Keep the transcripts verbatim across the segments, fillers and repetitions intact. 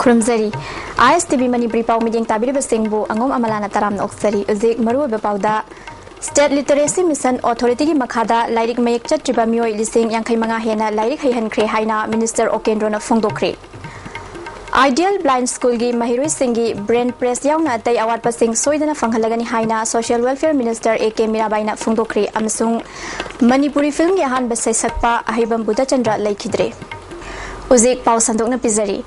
ꯈꯨꯔꯨꯝꯖꯔꯤ꯫ ꯑꯥꯏ ꯑꯦꯁ T V Manipuri ꯄꯥꯎ ꯃꯤꯠꯌꯦꯡ ꯇꯥꯕꯤꯔꯤꯕꯁꯤꯡꯕꯨ ꯑꯉꯣꯝ ꯑꯃꯂꯥꯅ ꯇꯔꯥꯝꯅ ꯑꯣꯛꯆꯔꯤ꯫ ꯍꯧꯖꯤꯛ ꯃꯔꯨꯑꯣꯏꯕ ꯄꯥꯎꯗ, State Literacy Mission Authority ꯒꯤ ꯃꯈꯥꯗ ꯂꯥꯏꯔꯤꯛ ꯃꯌꯦꯛ ꯆꯠꯇ꯭ꯔꯤꯕ ꯃꯤꯑꯣꯏ ꯂꯤꯁꯤꯡ ꯌꯥꯡꯈꯩ ꯃꯉꯥ ꯍꯦꯟꯅ ꯂꯥꯏꯔꯤꯛ ꯍꯩꯍꯟꯈ꯭ꯔꯦ ꯍꯥꯏꯅ Minister ꯑꯣꯀꯦꯟꯗ꯭ꯔꯣꯅ ꯐꯣꯡꯗꯣꯛꯈ꯭ꯔꯦ꯫ Ideal Blind School ꯒꯤ ꯃꯍꯩꯔꯣꯏꯁꯤꯡꯒꯤ brain press ꯌꯥꯎꯅ ꯑꯇꯩ ꯑꯋꯥꯠꯄꯁꯤꯡ ꯁꯣꯏꯗꯅ ꯐꯪꯍꯜꯂꯒꯅꯤ ꯍꯥꯏꯅ Social Welfare Minister ꯑꯦ ꯀꯦ ꯃꯤꯔꯥꯕꯥꯏꯅ ꯐꯣꯡꯗꯣꯛꯈ꯭ꯔꯦ ꯑꯃꯁꯨꯡ ꯃꯅꯤꯄꯨꯔꯤ film ꯒꯤ ꯑꯍꯥꯟꯕ ꯁꯩꯁꯛꯄ ꯑꯍꯩꯕꯝ ꯕꯨꯙꯆꯟꯗ꯭ꯔ ꯂꯩꯈꯤꯗ꯭ꯔꯦ꯫ ꯍꯧꯖꯤꯛ ꯄꯥꯎ ꯁꯟꯗꯣꯛꯅ ꯄꯤꯖꯔꯤ꯫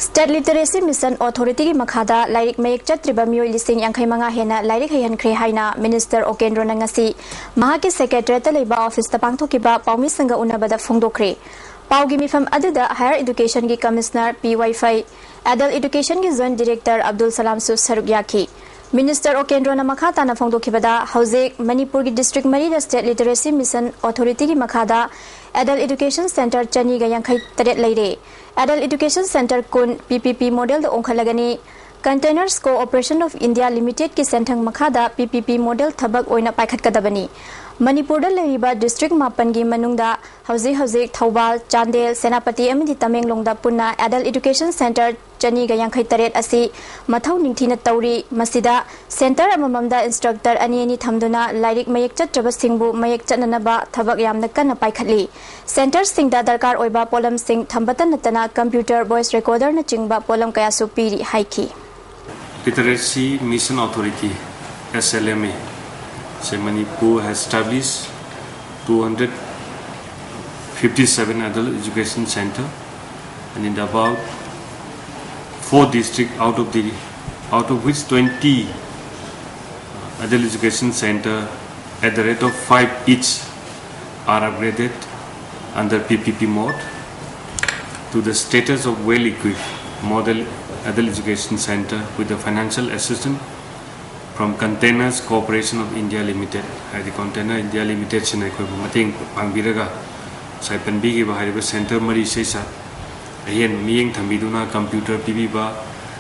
State Literacy Mission Authority ꯒꯤ ꯃꯈꯥꯗ ꯂꯥꯏꯔꯤꯛ ꯃꯌꯦꯛ ꯆꯠꯇ꯭ꯔꯤꯕ ꯃꯤꯑꯣꯏ ꯂꯤꯁꯤꯡ ꯌꯥꯡꯈꯩ ꯃꯉꯥ ꯍꯦꯟꯅ ꯂꯥꯏꯔꯤꯛ ꯍꯩꯍꯟꯈ꯭ꯔꯦ ꯍꯥꯏꯅ Minister ꯑꯣꯀꯦꯟꯗ꯭ꯔꯣꯅ ꯉꯁꯤ ꯃꯍꯥꯛꯀꯤ Secretariat ꯇ ꯂꯩꯕ office ꯇ ꯄꯥꯡꯊꯣꯛꯈꯤꯕ ꯄꯥꯎꯃꯤꯁꯤꯡꯒ ꯎꯅꯕꯗ ꯐꯣꯡꯗꯣꯛꯈ꯭ꯔꯦ꯫ ꯄꯥꯎꯒꯤ ꯃꯤꯐꯝ ꯑꯗꯨꯗ Higher Education ꯒꯤ Commissioner ꯄꯤ ꯋꯥꯏꯐꯩ, Adult Education ꯒꯤ Joint Director ꯑꯕꯗꯨꯜ ꯁꯂꯥꯝꯁꯨ ꯁꯔꯨꯛ ꯌꯥꯈꯤ꯫ Minister ꯑꯣꯀꯦꯟꯗ꯭ꯔꯣꯅ ꯃꯈꯥ ꯇꯥꯅ ꯐꯣꯡꯗꯣꯛꯈꯤꯕꯗ, ꯍꯧꯖꯤꯛ ꯃꯅꯤꯄꯨꯔꯒꯤ district ꯃꯔꯤꯗ State Literacy Mission Authority ꯒꯤ ꯃꯈꯥꯗ Adult Education Centre ꯆꯅꯤꯒ ꯌꯥꯡꯈꯩ ꯇꯔꯦꯠ ꯂꯩꯔꯦ꯫ Adult Education Centre ꯀꯨꯟ P P P model the ꯑꯣꯟꯈꯠꯂꯒꯅꯤ꯫ Containers Corporation of India Limited ꯀꯤ ꯁꯦꯟꯊꯪ ꯃꯈꯥꯗ P P P model ꯊꯕꯛ ꯑꯣꯏꯅ ꯄꯥꯏꯈꯠꯀꯗꯕꯅꯤ꯫ ꯃꯅꯤꯄꯨꯔꯗ ꯂꯩꯔꯤꯕ district ꯃꯥꯄꯟꯒꯤ ꯃꯅꯨꯡꯗ ꯍꯧꯖꯤꯛ ꯍꯧꯖꯤꯛ ꯊꯧꯕꯥꯜ, ꯆꯥꯟꯗꯦꯜ, ꯁꯦꯅꯥꯄꯇꯤ ꯑꯃꯗꯤ ꯇꯃꯦꯡꯂꯣꯡꯗ ꯄꯨꯟꯅ Adult Education Centre ꯆꯅꯤꯒ ꯌꯥꯡꯈꯩ ꯇꯔꯦꯠ ꯑꯁꯤ ꯃꯊꯧ ꯅꯤꯡꯊꯤꯅ ꯇꯧꯔꯤ꯫ ꯃꯁꯤꯗ centre ꯑꯃꯃꯝꯗ instructor ꯑꯅꯤ ꯑꯅꯤ ꯊꯝꯗꯨꯅ ꯂꯥꯏꯔꯤꯛ ꯃꯌꯦꯛ ꯆꯠꯇ꯭ꯔꯕꯁꯤꯡꯕꯨ ꯃꯌꯦꯛ ꯆꯠꯅꯅꯕ ꯊꯕꯛ ꯌꯥꯝꯅ ꯀꯟꯅ ꯄꯥꯏꯈꯠꯂꯤ꯫ Centre ꯁꯤꯡꯗ ꯗꯔꯀꯥꯔ ꯑꯣꯏꯕ ꯄꯣꯠꯂꯝꯁꯤꯡ ꯊꯝꯕꯇ ꯅꯠꯇꯅ computer, voice recorder ꯅꯆꯤꯡꯕ ꯄꯣꯠꯂꯝ ꯀꯌꯥꯁꯨ ꯄꯤꯔꯤ ꯍꯥꯏꯈꯤ꯫ Literacy Mission Authority, S L M A, say Manipur has established two hundred fifty-seven adult education centre, and in about four district out of the, out of which twenty adult education centre at the rate of five each are upgraded under P P P mode to the status of well-equipped model adult education centre with the financial assistance from Containers Corporation of India Limited, ꯍꯥꯏꯗꯤ Container India Limited ꯁꯤꯅ ꯑꯩꯈꯣꯏꯕꯨ ꯃꯇꯦꯡ ꯄꯥꯡꯕꯤꯔꯒ ꯉꯁꯥꯏ ꯄꯟꯕꯤꯈꯤꯕ ꯍꯥꯏꯔꯤꯕ centre ꯃꯔꯤꯁꯤꯗ ꯑꯍꯦꯟꯕ ꯃꯤꯠꯌꯦꯡ ꯊꯝꯕꯤꯗꯨꯅ computer ꯄꯤꯕꯤꯕ,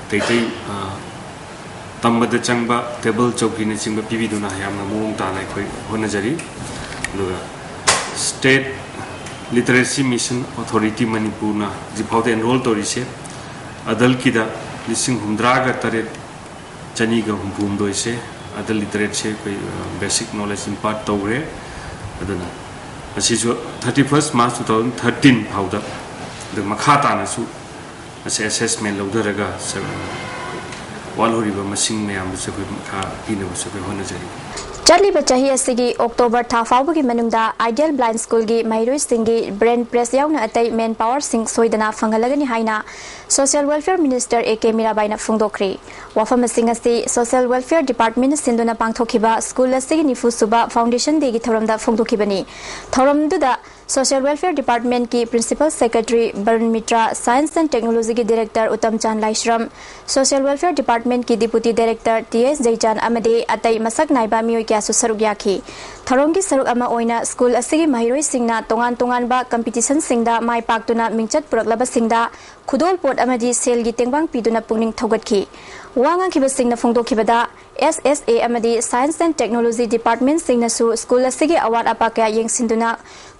ꯑꯇꯩ ꯑꯇꯩ, ꯑ, ꯇꯝꯕꯗ ꯆꯪꯕ table ꯆꯧꯀ꯭ꯔꯤꯅꯆꯤꯡꯕ ꯄꯤꯕꯤꯗꯨꯅ ꯌꯥꯝꯅ ꯃꯑꯣꯡ ꯇꯥꯅ ꯑꯩꯈꯣꯏ ꯍꯣꯠꯅꯖꯔꯤ꯫ ꯑꯗꯨꯒ State Literacy Mission Authority ꯃꯅꯤꯄꯨꯔꯅ ꯍꯧꯖꯤꯛ ꯐꯥꯎꯗ enroll ꯇꯧꯔꯤꯁꯦ ꯑꯗꯜꯀꯤꯗ ꯂꯤꯁꯤꯡ ꯍꯨꯝꯗ꯭ꯔꯥꯒ ꯇꯔꯦꯠ ꯆꯅꯤꯒ ꯍꯨꯝꯐꯨ ꯍꯨꯝꯗꯣꯏꯁꯦ, ꯑꯗꯜ ꯂꯤꯇꯔꯦꯠꯁꯦ ꯑꯩꯈꯣꯏ ꯕꯦꯁꯤꯛ ꯅꯣꯂꯦꯖ ꯏꯝꯄꯥꯔꯠ ꯇꯧꯈ꯭ꯔꯦ꯫ ꯑꯗꯨꯅ ꯑꯁꯤꯁꯨ thirty first March two thousand thirteen ꯐꯥꯎꯗ, ꯑꯗꯨ ꯃꯈꯥ ꯇꯥꯅꯁꯨ ꯑꯁꯦ ꯑꯦꯁꯦꯁꯃꯦꯟ ꯂꯧꯊꯔꯒ ꯁ-, ꯋꯥꯠꯍꯧꯔꯤꯕ ꯃꯁꯤꯡ ꯃꯌꯥꯝꯗꯨꯁꯨ ꯑꯩꯈꯣꯏ ꯃꯈꯥ ꯄꯤꯅꯕꯁꯨ ꯑꯩꯈꯣꯏ ꯍꯣꯠꯅꯖꯔꯤ꯫ ꯆꯠꯂꯤꯕ ꯆꯍꯤ ꯑꯁꯤꯒꯤ ꯑꯣꯛꯇꯣꯕꯔ ꯊꯥ ꯐꯥꯎꯕꯒꯤ ꯃꯅꯨꯡꯗ ꯑꯥꯏꯗꯤꯌꯦꯜ ꯕ꯭ꯂꯥꯏꯟ ꯁ꯭ꯀꯨꯜꯒꯤ ꯃꯍꯩꯔꯣꯏꯁꯤꯡꯒꯤ ꯕ꯭ꯔꯦꯟ ꯄ꯭ꯔꯦꯁ ꯌꯥꯎꯅ ꯑꯇꯩ ꯃꯦꯟ ꯄꯥꯋꯔꯁꯤꯡ ꯁꯣꯏꯗꯅ ꯐꯪꯍꯜꯂꯒꯅꯤ ꯍꯥꯏꯅ social welfare minister A K ꯃꯤꯔꯥꯕꯥꯏꯅ ꯐꯣꯡꯗꯣꯛꯈ꯭ꯔꯤ꯫ ꯋꯥꯐꯝꯁꯤꯡ ꯑꯁꯤ ꯁꯣꯁꯤꯌꯦꯜ ꯋꯦꯜꯐꯤꯌꯔ ꯗꯤꯄꯥꯔꯠꯃꯦꯟꯠ ꯁꯤꯟꯗꯨꯅ ꯄꯥꯡꯊꯣꯛꯈꯤꯕ ꯁ꯭ꯀꯨꯜ ꯑꯁꯤꯒꯤ ꯅꯤꯐꯨ ꯁꯨꯕ ꯐꯥꯎꯟꯗꯦꯁꯟ ꯗꯦꯒꯤ ꯊꯧꯔꯝꯗ ꯐꯣꯡꯗꯣꯛꯈꯤꯕꯅꯤ꯫ ꯊꯧꯔꯝꯗꯨꯗ ꯁꯣꯁꯤꯌꯦꯜ ꯋꯦꯜꯐꯤꯌꯔ ꯗꯤꯄꯥꯔꯠꯃꯦꯟꯠꯀꯤ principal secretary Barun Mitra, science and ꯇꯦꯛꯅꯣꯂꯣꯖꯤꯒꯤ director Uttamchan Laishram, social welfare ꯗꯤꯄꯥꯔꯠꯃꯦꯟꯠꯀꯤ deputy director T S Jeichan ꯑꯃꯗꯤ ꯑꯇꯩ ꯃꯁꯛ ꯅꯥꯏꯕ ꯃꯤꯑꯣꯏ ꯀꯌꯥꯁꯨ ꯁꯔꯨꯛ ꯌꯥꯈꯤ꯫ ꯊꯧꯔꯝꯒꯤ ꯁꯔꯨꯛ ꯑꯃ ꯑꯣꯏꯅ ꯁ꯭ꯀꯨꯜ ꯑꯁꯤꯒꯤ ꯃꯍꯩꯔꯣꯏꯁꯤꯡꯅ ꯇꯣꯉꯥꯟ ꯇꯣꯉꯥꯟꯕ ꯀꯝꯄꯤꯇꯤꯁꯟꯁꯤꯡꯗ ꯃꯥꯏ ꯄꯥꯛꯇꯨꯅ ꯃꯤꯡꯆꯠ ꯄꯨꯔꯛꯂꯕꯁꯤꯡꯗ ꯈꯨꯗꯣꯜꯄꯣꯠ ꯑꯃꯗꯤ ꯁꯦꯜꯒꯤ ꯇꯦꯡꯕꯥꯡ ꯄꯤꯗꯨꯅ ꯄꯨꯛꯅꯤꯡ ꯊꯧꯒꯠꯈꯤ꯫ ꯋꯥ ꯉꯥꯡꯈꯤꯕꯁꯤꯡꯅ ꯐꯣꯡꯗꯣꯛꯈꯤꯕꯗ, ꯑꯦꯁ ꯑꯦꯁ ꯑꯦ ꯑꯃꯗꯤ ꯁꯥꯏꯟꯁ ꯑꯦꯟ ꯇꯦꯛꯅꯣꯂꯣꯖꯤ ꯗꯤꯄꯥꯔꯠꯃꯦꯟꯠꯁꯤꯡꯅꯁꯨ ꯁ꯭ꯀꯨꯜ ꯑꯁꯤꯒꯤ ꯑꯋꯥꯠ ꯑꯄꯥ ꯀꯌꯥ ꯌꯦꯡꯁꯤꯟꯗꯨꯅ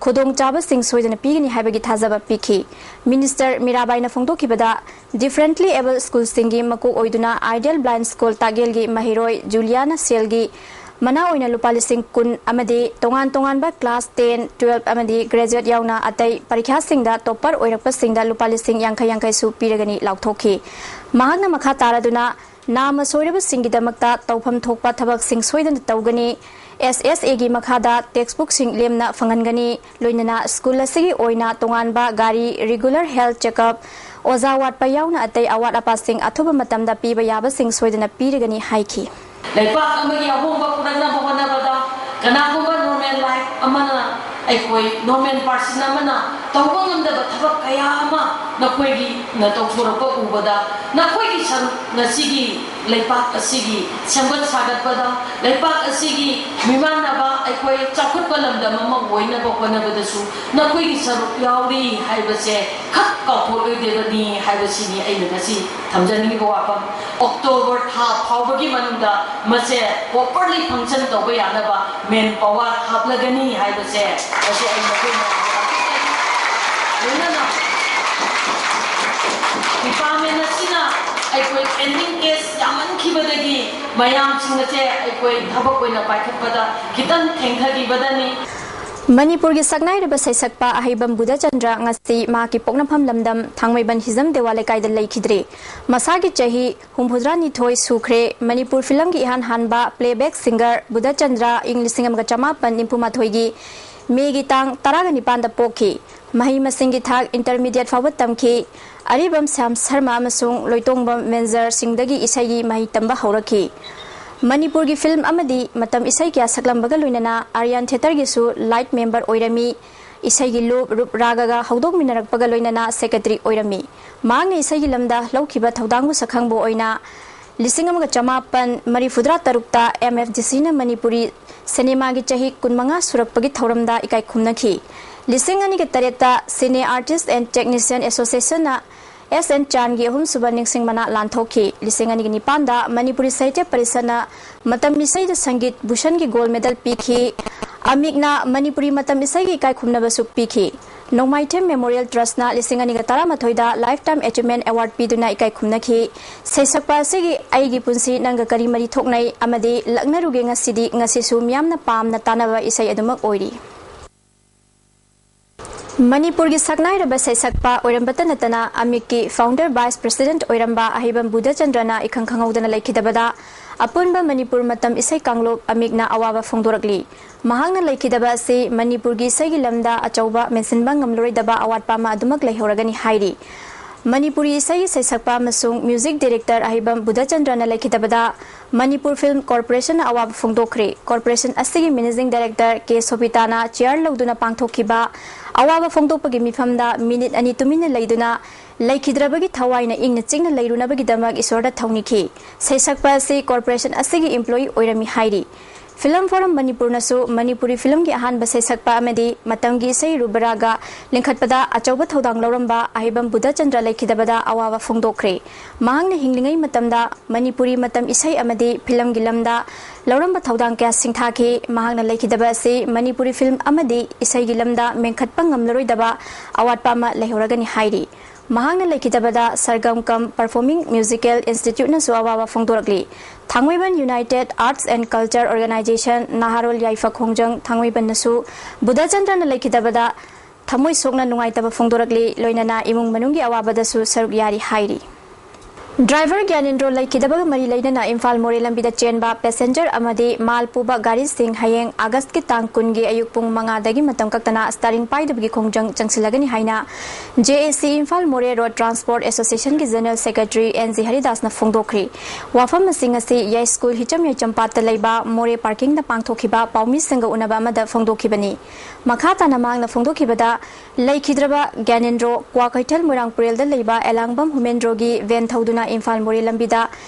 ꯈꯨꯗꯣꯡꯆꯥꯕꯁꯤꯡ ꯁꯣꯏꯗꯅ ꯄꯤꯒꯅꯤ ꯍꯥꯏꯕꯒꯤ ꯊꯥꯖꯕ ꯄꯤꯈꯤ꯫ ꯃꯤꯅꯤꯁꯇꯔ ꯃꯤꯔꯥꯕꯥꯏꯅ ꯐꯣꯡꯗꯣꯛꯈꯤꯕꯗ, ꯗꯤꯐꯔꯦꯟꯠꯂꯤ ꯑꯦꯕꯜ ꯁ꯭ꯀꯨꯜꯁꯤꯡꯒꯤ ꯃꯀꯣꯛ ꯑꯣꯏꯗꯨꯅ ꯑꯥꯏꯗꯤꯌꯦꯜ ꯕ꯭ꯂꯥꯏꯟ ꯁ꯭ꯀꯨꯜ ꯇꯥꯛꯌꯦꯜꯒꯤ ꯃꯍꯩꯔꯣꯏ ꯖꯨꯂꯤꯌꯥꯅ ꯁꯦꯜꯒꯤ ꯃꯅꯥ ꯑꯣꯏꯅ ꯂꯨꯄꯥ ꯂꯤꯁꯤꯡ ꯀꯨꯟ ꯑꯃꯗꯤ ꯇꯣꯉꯥꯟ ꯇꯣꯉꯥꯟꯕ ꯀ꯭ꯂꯥꯁ ꯇꯦꯟ, ꯇꯨꯋꯦꯜꯐ ꯑꯃꯗꯤ ꯒ꯭ꯔꯦꯖꯨꯋꯦꯠ ꯌꯥꯎꯅ ꯑꯇꯩ ꯄꯔꯤꯈ꯭ꯌꯥꯁꯤꯡꯗ ꯇꯣꯞꯄꯔ ꯑꯣꯏꯔꯛꯄꯁꯤꯡꯗ ꯂꯨꯄꯥ ꯂꯤꯁꯤꯡ ꯌꯥꯡꯈꯩ ꯌꯥꯡꯈꯩꯁꯨ ꯄꯤꯔꯒꯅꯤ ꯂꯥꯎꯊꯣꯛꯈꯤ꯫ ꯃꯍꯥꯛꯅ ꯃꯈꯥ ꯇꯥꯔꯗꯨꯅ, ꯅꯥꯝꯃ ꯁꯣꯏꯔꯕꯁꯤꯡꯒꯤꯗꯃꯛꯇ ꯇꯧꯐꯝ ꯊꯣꯛꯄ ꯊꯕꯛꯁꯤꯡ ꯁꯣꯏꯗꯅ ꯇꯧꯒꯅꯤ꯫ ꯑꯦꯁ ꯑꯦꯁ ꯑꯦꯒꯤ ꯃꯈꯥꯗ ꯇꯦꯛꯁꯕꯨꯛꯁꯤꯡ ꯂꯦꯝꯅ ꯐꯪꯍꯟꯒꯅꯤ꯫ ꯂꯣꯏꯅꯅ ꯁ꯭ꯀꯨꯜ ꯑꯁꯤꯒꯤ ꯑꯣꯏꯅ ꯇꯣꯉꯥꯟꯕ ꯒꯥꯔꯤ, ꯔꯤꯒꯨꯂꯔ ꯍꯦꯜꯊ ꯆꯦꯛꯑꯞ, ꯑꯣꯖꯥ ꯋꯥꯠꯄ ꯌꯥꯎꯅ ꯑꯇꯩ ꯑꯋꯥꯠ ꯑꯄꯥꯁꯤꯡ ꯑꯊꯨꯕ ꯃꯇꯝꯗ ꯄꯤꯕ ꯌꯥꯕꯁꯤꯡ ꯁꯣꯏꯗꯅ ꯄꯤꯔꯒꯅꯤ ꯍꯥꯏꯈꯤ꯫ ꯂꯩꯄꯥꯛ ꯑꯃꯒꯤ ꯑꯍꯣꯡꯕ ꯄꯨꯔꯛꯅꯕ ꯍꯣꯠꯅꯕꯗ ꯀꯅꯥꯒꯨꯝꯕ ꯅꯣꯔꯃꯦꯜ ꯂꯥꯏꯐ ꯑꯃꯅ, ꯑꯩꯈꯣꯏ ꯅꯣꯔꯃꯦꯜ ꯄꯥꯔꯁꯟ ꯑꯃꯅ ꯇꯧꯕ ꯉꯝꯗꯕ ꯊꯕꯛ ꯀꯌꯥ ꯑꯃ ꯅꯈꯣꯏꯒꯤꯅ ꯇꯧꯊꯣꯔꯛꯄ ꯎꯕꯗ, ꯅꯈꯣꯏꯒꯤ ꯁꯔꯨꯛ ꯉꯁꯤꯒꯤ ꯂꯩꯄꯥꯛ ꯑꯁꯤꯒꯤ ꯁꯦꯝꯒꯠ ꯁꯥꯒꯠꯄꯗ, ꯂꯩꯄꯥꯛ ꯑꯁꯤꯒꯤ ꯃꯤꯃꯥꯟꯅꯕ ꯑꯩꯈꯣꯏ ꯆꯥꯎꯈꯠꯄ ꯂꯝꯗꯝ ꯑꯃ ꯑꯣꯏꯅꯕ ꯍꯣꯠꯅꯕꯗꯁꯨ ꯅꯈꯣꯏꯒꯤ ꯁꯔꯨꯛ ꯌꯥꯎꯔꯤ ꯍꯥꯏꯕꯁꯦ ꯈꯛ ꯀꯥꯎꯊꯣꯛꯂꯣꯏꯗꯕꯅꯤ ꯍꯥꯏꯕꯁꯤꯅꯤ ꯑꯩꯅ ꯉꯁꯤ ꯊꯝꯖꯅꯤꯡꯉꯤꯕ ꯋꯥꯐꯝ꯫ ꯑꯣꯛꯇꯣꯕꯔ ꯊꯥ ꯐꯥꯎꯕꯒꯤ ꯃꯅꯨꯡꯗ ꯃꯁꯦ ꯄ꯭ꯔꯣꯄꯔꯂꯤ ꯐꯪꯁꯟ ꯇꯧꯕ ꯌꯥꯅꯕ ꯃꯦꯟ ꯄꯥꯋꯔ ꯍꯥꯞꯂꯒꯅꯤ ꯍꯥꯏꯕꯁꯦ ꯉꯁꯤ ꯑꯩ ꯃꯈꯣꯏ ꯃꯌꯥꯝꯗ ꯇꯥꯛꯄꯤꯒꯅꯤ꯫ ꯂꯣꯏꯅꯅ ꯗꯤꯄꯥꯔꯠꯃꯦꯟ ꯑꯩꯈꯣꯏ pending case ꯌꯥꯝꯃꯟꯈꯤꯕꯗꯒꯤ ꯃꯌꯥꯝꯁꯤꯡ ꯑꯁꯦ ꯑꯩꯈꯣꯏ ꯊꯕꯛ ꯑꯣꯏꯅ ꯄꯥꯏꯈꯠꯄꯗ ꯈꯤꯇꯪ ꯊꯦꯡꯊꯈꯤꯕꯗꯅꯤ꯫ ꯃꯅꯤꯄꯨꯔꯒꯤ ꯁꯛꯅꯥꯏꯔꯕ ꯁꯩꯁꯛꯄ ꯑꯍꯩꯕꯝ ꯕꯨꯙꯆꯟꯗ꯭ꯔ ꯉꯁꯤ ꯃꯍꯥꯛꯀꯤ ꯄꯣꯛꯅꯐꯝ ꯂꯝꯗꯝ ꯊꯥꯡꯃꯩꯕꯟ ꯍꯤꯖꯝ ꯗꯦꯋꯥ ꯂꯩꯀꯥꯏꯗ ꯂꯩꯈꯤꯗ꯭ꯔꯦ꯫ ꯃꯁꯥꯒꯤ ꯆꯍꯤ ꯍꯨꯝꯐꯨꯇꯔꯥꯅꯤꯊꯣꯏ ꯁꯨꯈ꯭ꯔꯦ꯫ ꯃꯅꯤꯄꯨꯔ ꯐꯤꯂꯝꯒꯤ ꯏꯍꯥꯟ ꯍꯥꯟꯕ playback singer ꯕꯨꯙꯆꯟꯗ꯭ꯔ ꯏꯪ ꯂꯤꯁꯤꯡ ꯑꯃꯒ ꯆꯃꯥꯄꯟ ꯅꯤꯐꯨ ꯃꯥꯊꯣꯏꯒꯤ ꯃꯦꯒꯤ ꯇꯥꯡ ꯇꯔꯥꯒ ꯅꯤꯄꯥꯟꯗ ꯄꯣꯛꯈꯤ꯫ ꯃꯍꯩ ꯃꯁꯤꯡꯒꯤ ꯊꯥꯛ intermediate ꯐꯥꯎꯕ ꯇꯝꯈꯤ꯫ ꯑꯔꯤꯕꯝ ꯁ꯭ꯌꯥꯝ ꯁꯔꯃ ꯑꯃꯁꯨꯡ ꯂꯣꯏꯇꯣꯡꯕꯝ ꯃꯦꯟꯖꯔ ꯁꯤꯡꯗꯒꯤ ꯏꯁꯩꯒꯤ ꯃꯍꯩ ꯇꯝꯕ ꯍꯧꯔꯛꯈꯤ꯫ ꯃꯅꯤꯄꯨꯔꯒꯤ ꯐꯤꯂꯝ ꯑꯃꯗꯤ ꯃꯇꯝ ꯏꯁꯩ ꯀꯌꯥ ꯁꯛꯂꯝꯕꯒ ꯂꯣꯏꯅꯅ ꯑꯥꯔꯌꯥꯟ ꯊꯤꯌꯦꯇꯔꯒꯤꯁꯨ light member ꯑꯣꯏꯔꯝꯃꯤ꯫ ꯏꯁꯩꯒꯤ ꯂꯨꯞ, ꯔꯨꯞ, ꯔꯥꯒꯒ ꯍꯧꯗꯣꯛꯃꯤꯟꯅꯔꯛꯄꯒ ꯂꯣꯏꯅꯅ secretary ꯑꯣꯏꯔꯝꯃꯤ꯫ ꯃꯍꯥꯛꯅ ꯏꯁꯩꯒꯤ ꯂꯝꯗ ꯂꯧꯈꯤꯕ ꯊꯧꯗꯥꯡꯕꯨ ꯁꯛꯈꯪꯕ ꯑꯣꯏꯅ ꯂꯤꯁꯤꯡ ꯑꯃꯒ ꯆꯃꯥꯄꯟ ꯃꯔꯤꯐꯨꯇꯔꯥ ꯇꯔꯨꯛꯇ M F D Cꯅ ꯃꯅꯤꯄꯨꯔꯤ ꯁꯤꯅꯦꯃꯥꯒꯤ ꯆꯍꯤ ꯀꯨꯟꯃꯉꯥ ꯁꯨꯔꯛꯄꯒꯤ ꯊꯧꯔꯝꯗ ꯏꯀꯥꯏ ꯈꯨꯝꯅꯈꯤ꯫ ꯂꯤꯁꯤꯡ ꯑꯅꯤꯒ ꯇꯔꯦꯠꯇ Cine Artist and Technician Associationꯅ S N ꯆꯥꯟꯒꯤ ꯑꯍꯨꯝꯁꯨꯕ ꯅꯤꯡꯁꯤꯡ ꯃꯅꯥ ꯂꯥꯟꯊꯣꯛꯈꯤ꯫ ꯂꯤꯁꯤꯡ ꯑꯅꯤꯒ ꯅꯤꯄꯥꯟꯗ ꯃꯅꯤꯄꯨꯔꯤ ꯁꯥꯍꯤꯇ꯭ꯌ ꯄꯔꯤꯁꯠꯅ ꯃꯇꯝ ꯏꯁꯩꯗ ꯁꯪꯒꯤꯠ ꯚꯨꯁꯟꯒꯤ gold medal ꯄꯤꯈꯤ꯫ ꯑꯃꯤꯛꯅ ꯃꯅꯤꯄꯨꯔꯤ ꯃꯇꯝ ꯏꯁꯩꯒꯤ ꯏꯀꯥꯏ ꯈꯨꯝꯅꯕꯁꯨ ꯄꯤꯈꯤ꯫ ꯅꯣꯡꯃꯥꯏꯊꯦꯝ Memorial Trustꯅ ꯂꯤꯁꯤꯡ ꯑꯅꯤꯒ ꯇꯔꯥꯃꯥꯊꯣꯏꯗ Lifetime Achievement Award ꯄꯤꯗꯨꯅ ꯏꯀꯥꯏ ꯈꯨꯝꯅꯈꯤ꯫ ꯁꯩꯁꯛꯄ ꯑꯁꯤꯒꯤ ꯑꯩꯒꯤ ꯄꯨꯟꯁꯤ ꯅꯪꯒ ꯀꯔꯤ ꯃꯔꯤ ꯊꯣꯛꯅꯩ ꯑꯃꯗꯤ ꯂꯛꯅꯔꯨꯒꯦ ꯉꯁꯤꯗꯤ ꯉꯁꯤꯁꯨ ꯃꯤꯌꯥꯝꯅ ꯄꯥꯝꯅ ꯇꯥꯅꯕ ꯏꯁꯩ ꯑꯗꯨꯃꯛ ꯑꯣꯏꯔꯤ꯫ ꯃꯅꯤꯄꯨꯔꯒꯤ ꯁꯛꯅꯥꯏꯔꯕ ꯁꯩꯁꯛꯄ ꯑꯣꯏꯔꯝꯕꯇ ꯅꯠꯇꯅ ꯑꯃꯤꯛꯀꯤ founder vice president ꯑꯣꯏꯔꯝꯕ ꯑꯍꯩꯕꯝ ꯕꯨꯙꯆꯟꯗ꯭ꯔꯅ ꯏꯈꯪ ꯈꯪꯍꯧꯗꯅ ꯂꯩꯈꯤꯗꯕꯗ ꯑꯄꯨꯟꯕ ꯃꯅꯤꯄꯨꯔ ꯃꯇꯝ ꯏꯁꯩ ꯀꯥꯡꯂꯨꯞ ꯑꯃꯤꯛꯅ ꯑꯋꯥꯕ ꯐꯣꯡꯗꯣꯔꯛꯂꯤ꯫ ꯃꯍꯥꯛꯅ ꯂꯩꯈꯤꯗꯕ ꯑꯁꯤ ꯃꯅꯤꯄꯨꯔꯒꯤ ꯏꯁꯩꯒꯤ ꯂꯝꯗ ꯑꯆꯧꯕ ꯃꯦꯟꯁꯤꯟꯕ ꯉꯝꯂꯔꯣꯏꯗꯕ ꯑꯋꯥꯠꯄ ꯑꯃ ꯑꯗꯨꯃꯛ ꯂꯩꯍꯧꯔꯒꯅꯤ ꯍꯥꯏꯔꯤ꯫ ꯃꯅꯤꯄꯨꯔꯤ ꯏꯁꯩꯒꯤ ꯁꯩꯁꯛꯄ ꯑꯃꯁꯨꯡ music director ꯑꯍꯩꯕꯝ ꯕꯨꯙꯆꯟꯗ꯭ꯔꯅ ꯂꯩꯈꯤꯗꯕꯗ ꯃꯅꯤꯄꯨꯔ Film Corporationꯅ ꯑꯋꯥꯕ ꯐꯣꯡꯗꯣꯛꯈ꯭ꯔꯦ꯫ Corporation ꯑꯁꯤꯒꯤ managing director ꯀꯦ ꯁꯣꯕꯤꯇꯥꯅ chair ꯂꯧꯗꯨꯅ ꯄꯥꯡꯊꯣꯛꯈꯤꯕ ꯑꯋꯥꯕ ꯐꯣꯡꯗꯣꯛꯄꯒꯤ ꯃꯤꯐꯝꯗ minute ꯑꯅꯤ ꯇꯨꯃꯤꯟꯅ ꯂꯩꯗꯨꯅ ꯂꯩꯈꯤꯗ꯭ꯔꯕꯒꯤ ꯊꯋꯥꯏꯅ ꯏꯪꯅ ꯆꯤꯛꯅ ꯂꯩꯔꯨꯅꯕꯒꯤꯗꯃꯛ ꯏꯁꯣꯔꯗ ꯊꯧꯅꯤꯈꯤ꯫ ꯁꯩꯁꯛꯄ ꯑꯁꯤ corporation ꯑꯁꯤꯒꯤ employee ꯑꯣꯏꯔꯝꯃꯤ ꯍꯥꯏꯔꯤ꯫ Film Forum ꯃꯅꯤꯄꯨꯔꯅꯁꯨ ꯃꯅꯤꯄꯨꯔꯤ filmꯒꯤ ꯑꯍꯥꯟꯕ ꯁꯩꯁꯛꯄ ꯑꯃꯗꯤ ꯃꯇꯝꯒꯤ ꯏꯁꯩ ꯔꯨꯕꯔꯥꯒ ꯂꯤꯡꯈꯠꯄꯗ ꯑꯆꯧꯕ ꯊꯧꯗꯥꯡ ꯂꯧꯔꯝꯕ ꯑꯍꯩꯕꯝ ꯕꯨꯙꯆꯟꯗ꯭ꯔ ꯂꯩꯈꯤꯗꯕꯗ ꯑꯋꯥꯕ ꯐꯣꯡꯗꯣꯛꯈ꯭ꯔꯦ꯫ ꯃꯍꯥꯛꯅ ꯍꯤꯡꯂꯤꯉꯩ ꯃꯇꯝꯗ ꯃꯅꯤꯄꯨꯔꯤ ꯃꯇꯝ ꯏꯁꯩ ꯑꯃꯗꯤ filmꯒꯤ ꯂꯝꯗ ꯂꯧꯔꯝꯕ ꯊꯧꯗꯥꯡ ꯀꯌꯥ ꯁꯤꯡꯊꯥꯈꯤ꯫ ꯃꯍꯥꯛꯅ ꯂꯩꯈꯤꯗꯕ ꯑꯁꯤ ꯃꯅꯤꯄꯨꯔꯤ film ꯑꯃꯗꯤ ꯏꯁꯩꯒꯤ ꯂꯝꯗ ꯃꯦꯟꯈꯠꯄ ꯉꯝꯂꯔꯣꯏꯗꯕ ꯑꯋꯥꯠꯄ ꯑꯃ ꯂꯩꯍꯧꯔꯒꯅꯤ ꯍꯥꯏꯔꯤ꯫ ꯃꯍꯥꯛꯅ ꯂꯩꯈꯤꯗꯕꯗ ꯁꯔꯒꯝ ꯀꯝ ꯄꯔꯐꯣꯔꯃꯤꯡ ꯃ꯭ꯌꯨꯖꯤꯀꯦꯜ ꯏꯟꯁꯇꯤꯇ꯭ꯌꯨꯠꯅꯁꯨ ꯑꯋꯥꯕ ꯐꯣꯡꯗꯣꯔꯛꯂꯤ꯫ Thangmeiband united arts and culture organisation, ꯅꯍꯥꯔꯣꯜ ꯌꯥꯏꯐ ꯈꯣꯡꯖꯪ ꯊꯥꯡꯃꯩꯕꯟꯅꯁꯨ ꯕꯨꯙꯆꯟꯗ꯭ꯔꯅ ꯂꯩꯈꯤꯗꯕꯗ ꯊꯃꯣꯏ ꯁꯣꯛꯅ ꯅꯨꯡꯉꯥꯏꯇꯕ ꯐꯣꯡꯗꯣꯔꯛꯂꯤ, ꯂꯣꯏꯅꯅ ꯏꯃꯨꯡ ꯃꯅꯨꯡꯒꯤ ꯑꯋꯥꯕꯗꯁꯨ ꯁꯔꯨꯛ ꯌꯥꯔꯤ ꯍꯥꯏꯔꯤ꯫ ꯗ꯭ꯔꯥꯏꯚꯔ ꯒ꯭ꯌꯥꯅꯦꯟꯗ꯭ꯔꯣ ꯂꯩꯈꯤꯗꯕꯒ ꯃꯔꯤ ꯂꯩꯅꯅ ꯏꯝꯐꯥꯜ ꯃꯣꯔꯦ ꯂꯝꯕꯤꯗ ꯆꯦꯟꯕ ꯄꯦꯁꯦꯟꯖꯔ ꯑꯃꯗꯤ ꯃꯥꯜ ꯄꯨꯕ ꯒꯥꯔꯤꯁꯤꯡ ꯍꯌꯦꯡ ꯑꯥꯒꯁꯀꯤ ꯇꯥꯡ ꯀꯨꯟꯒꯤ ꯑꯌꯨꯛ ꯄꯨꯡ ꯃꯉꯥꯗꯒꯤ ꯃꯇꯝ ꯀꯛꯇꯅ ꯁ꯭ꯇꯥꯔꯤꯡ ꯄꯥꯏꯗꯕꯒꯤ ꯈꯣꯡꯖꯪ ꯆꯪꯁꯤꯜꯂꯒꯅꯤ ꯍꯥꯏꯅ ꯖꯦ ꯑꯦ C Imphal Moreh road transport ꯑꯦꯁꯣꯁꯤꯌꯦꯁꯟꯒꯤ ꯖꯦꯅꯔꯦꯜ ꯁꯦꯀ꯭ꯔꯦꯇꯔꯤ ꯑꯦꯟ ꯖꯤ ꯍꯔꯤꯗꯥꯁꯅ ꯐꯣꯡꯗꯣꯛꯈ꯭ꯔꯤ꯫ ꯋꯥꯐꯝ ꯑꯁꯤꯡ ꯑꯁꯤ ꯌꯥꯏꯁ꯭ꯀꯨꯜ ꯍꯤꯆꯝ ꯌꯥꯏꯆꯝꯄꯥꯠꯇ ꯂꯩꯕ ꯃꯣꯔꯦ ꯄꯥꯔꯀꯤꯡꯗ ꯄꯥꯡꯊꯣꯛꯈꯤꯕ ꯄꯥꯎꯃꯤꯁꯤꯡꯒ ꯎꯅꯕ ꯑꯃꯗ ꯐꯣꯡꯗꯣꯛꯈꯤꯕꯅꯤ꯫ ꯃꯈꯥ ꯇꯥꯅ ꯃꯍꯥꯛꯅ ꯐꯣꯡꯗꯣꯛꯈꯤꯕꯗ, ꯂꯩꯈꯤꯗ꯭ꯔꯕ ꯒ꯭ꯌꯥꯅꯦꯟꯗ꯭ꯔꯣ ꯀ꯭ꯋꯥꯀꯩꯊꯦꯜ ꯃꯣꯏꯔꯥꯡꯄꯨꯔꯦꯜꯗ ꯂꯩꯕ ꯑꯦꯂꯥꯡꯕꯝ ꯍꯨꯃꯦꯟꯗ꯭ꯔꯣꯒꯤ ꯚꯦꯟ ꯊꯧꯗꯨꯅ ꯏꯝꯐꯥꯜ ꯃꯣꯔꯦ ꯂꯝꯕꯤꯗ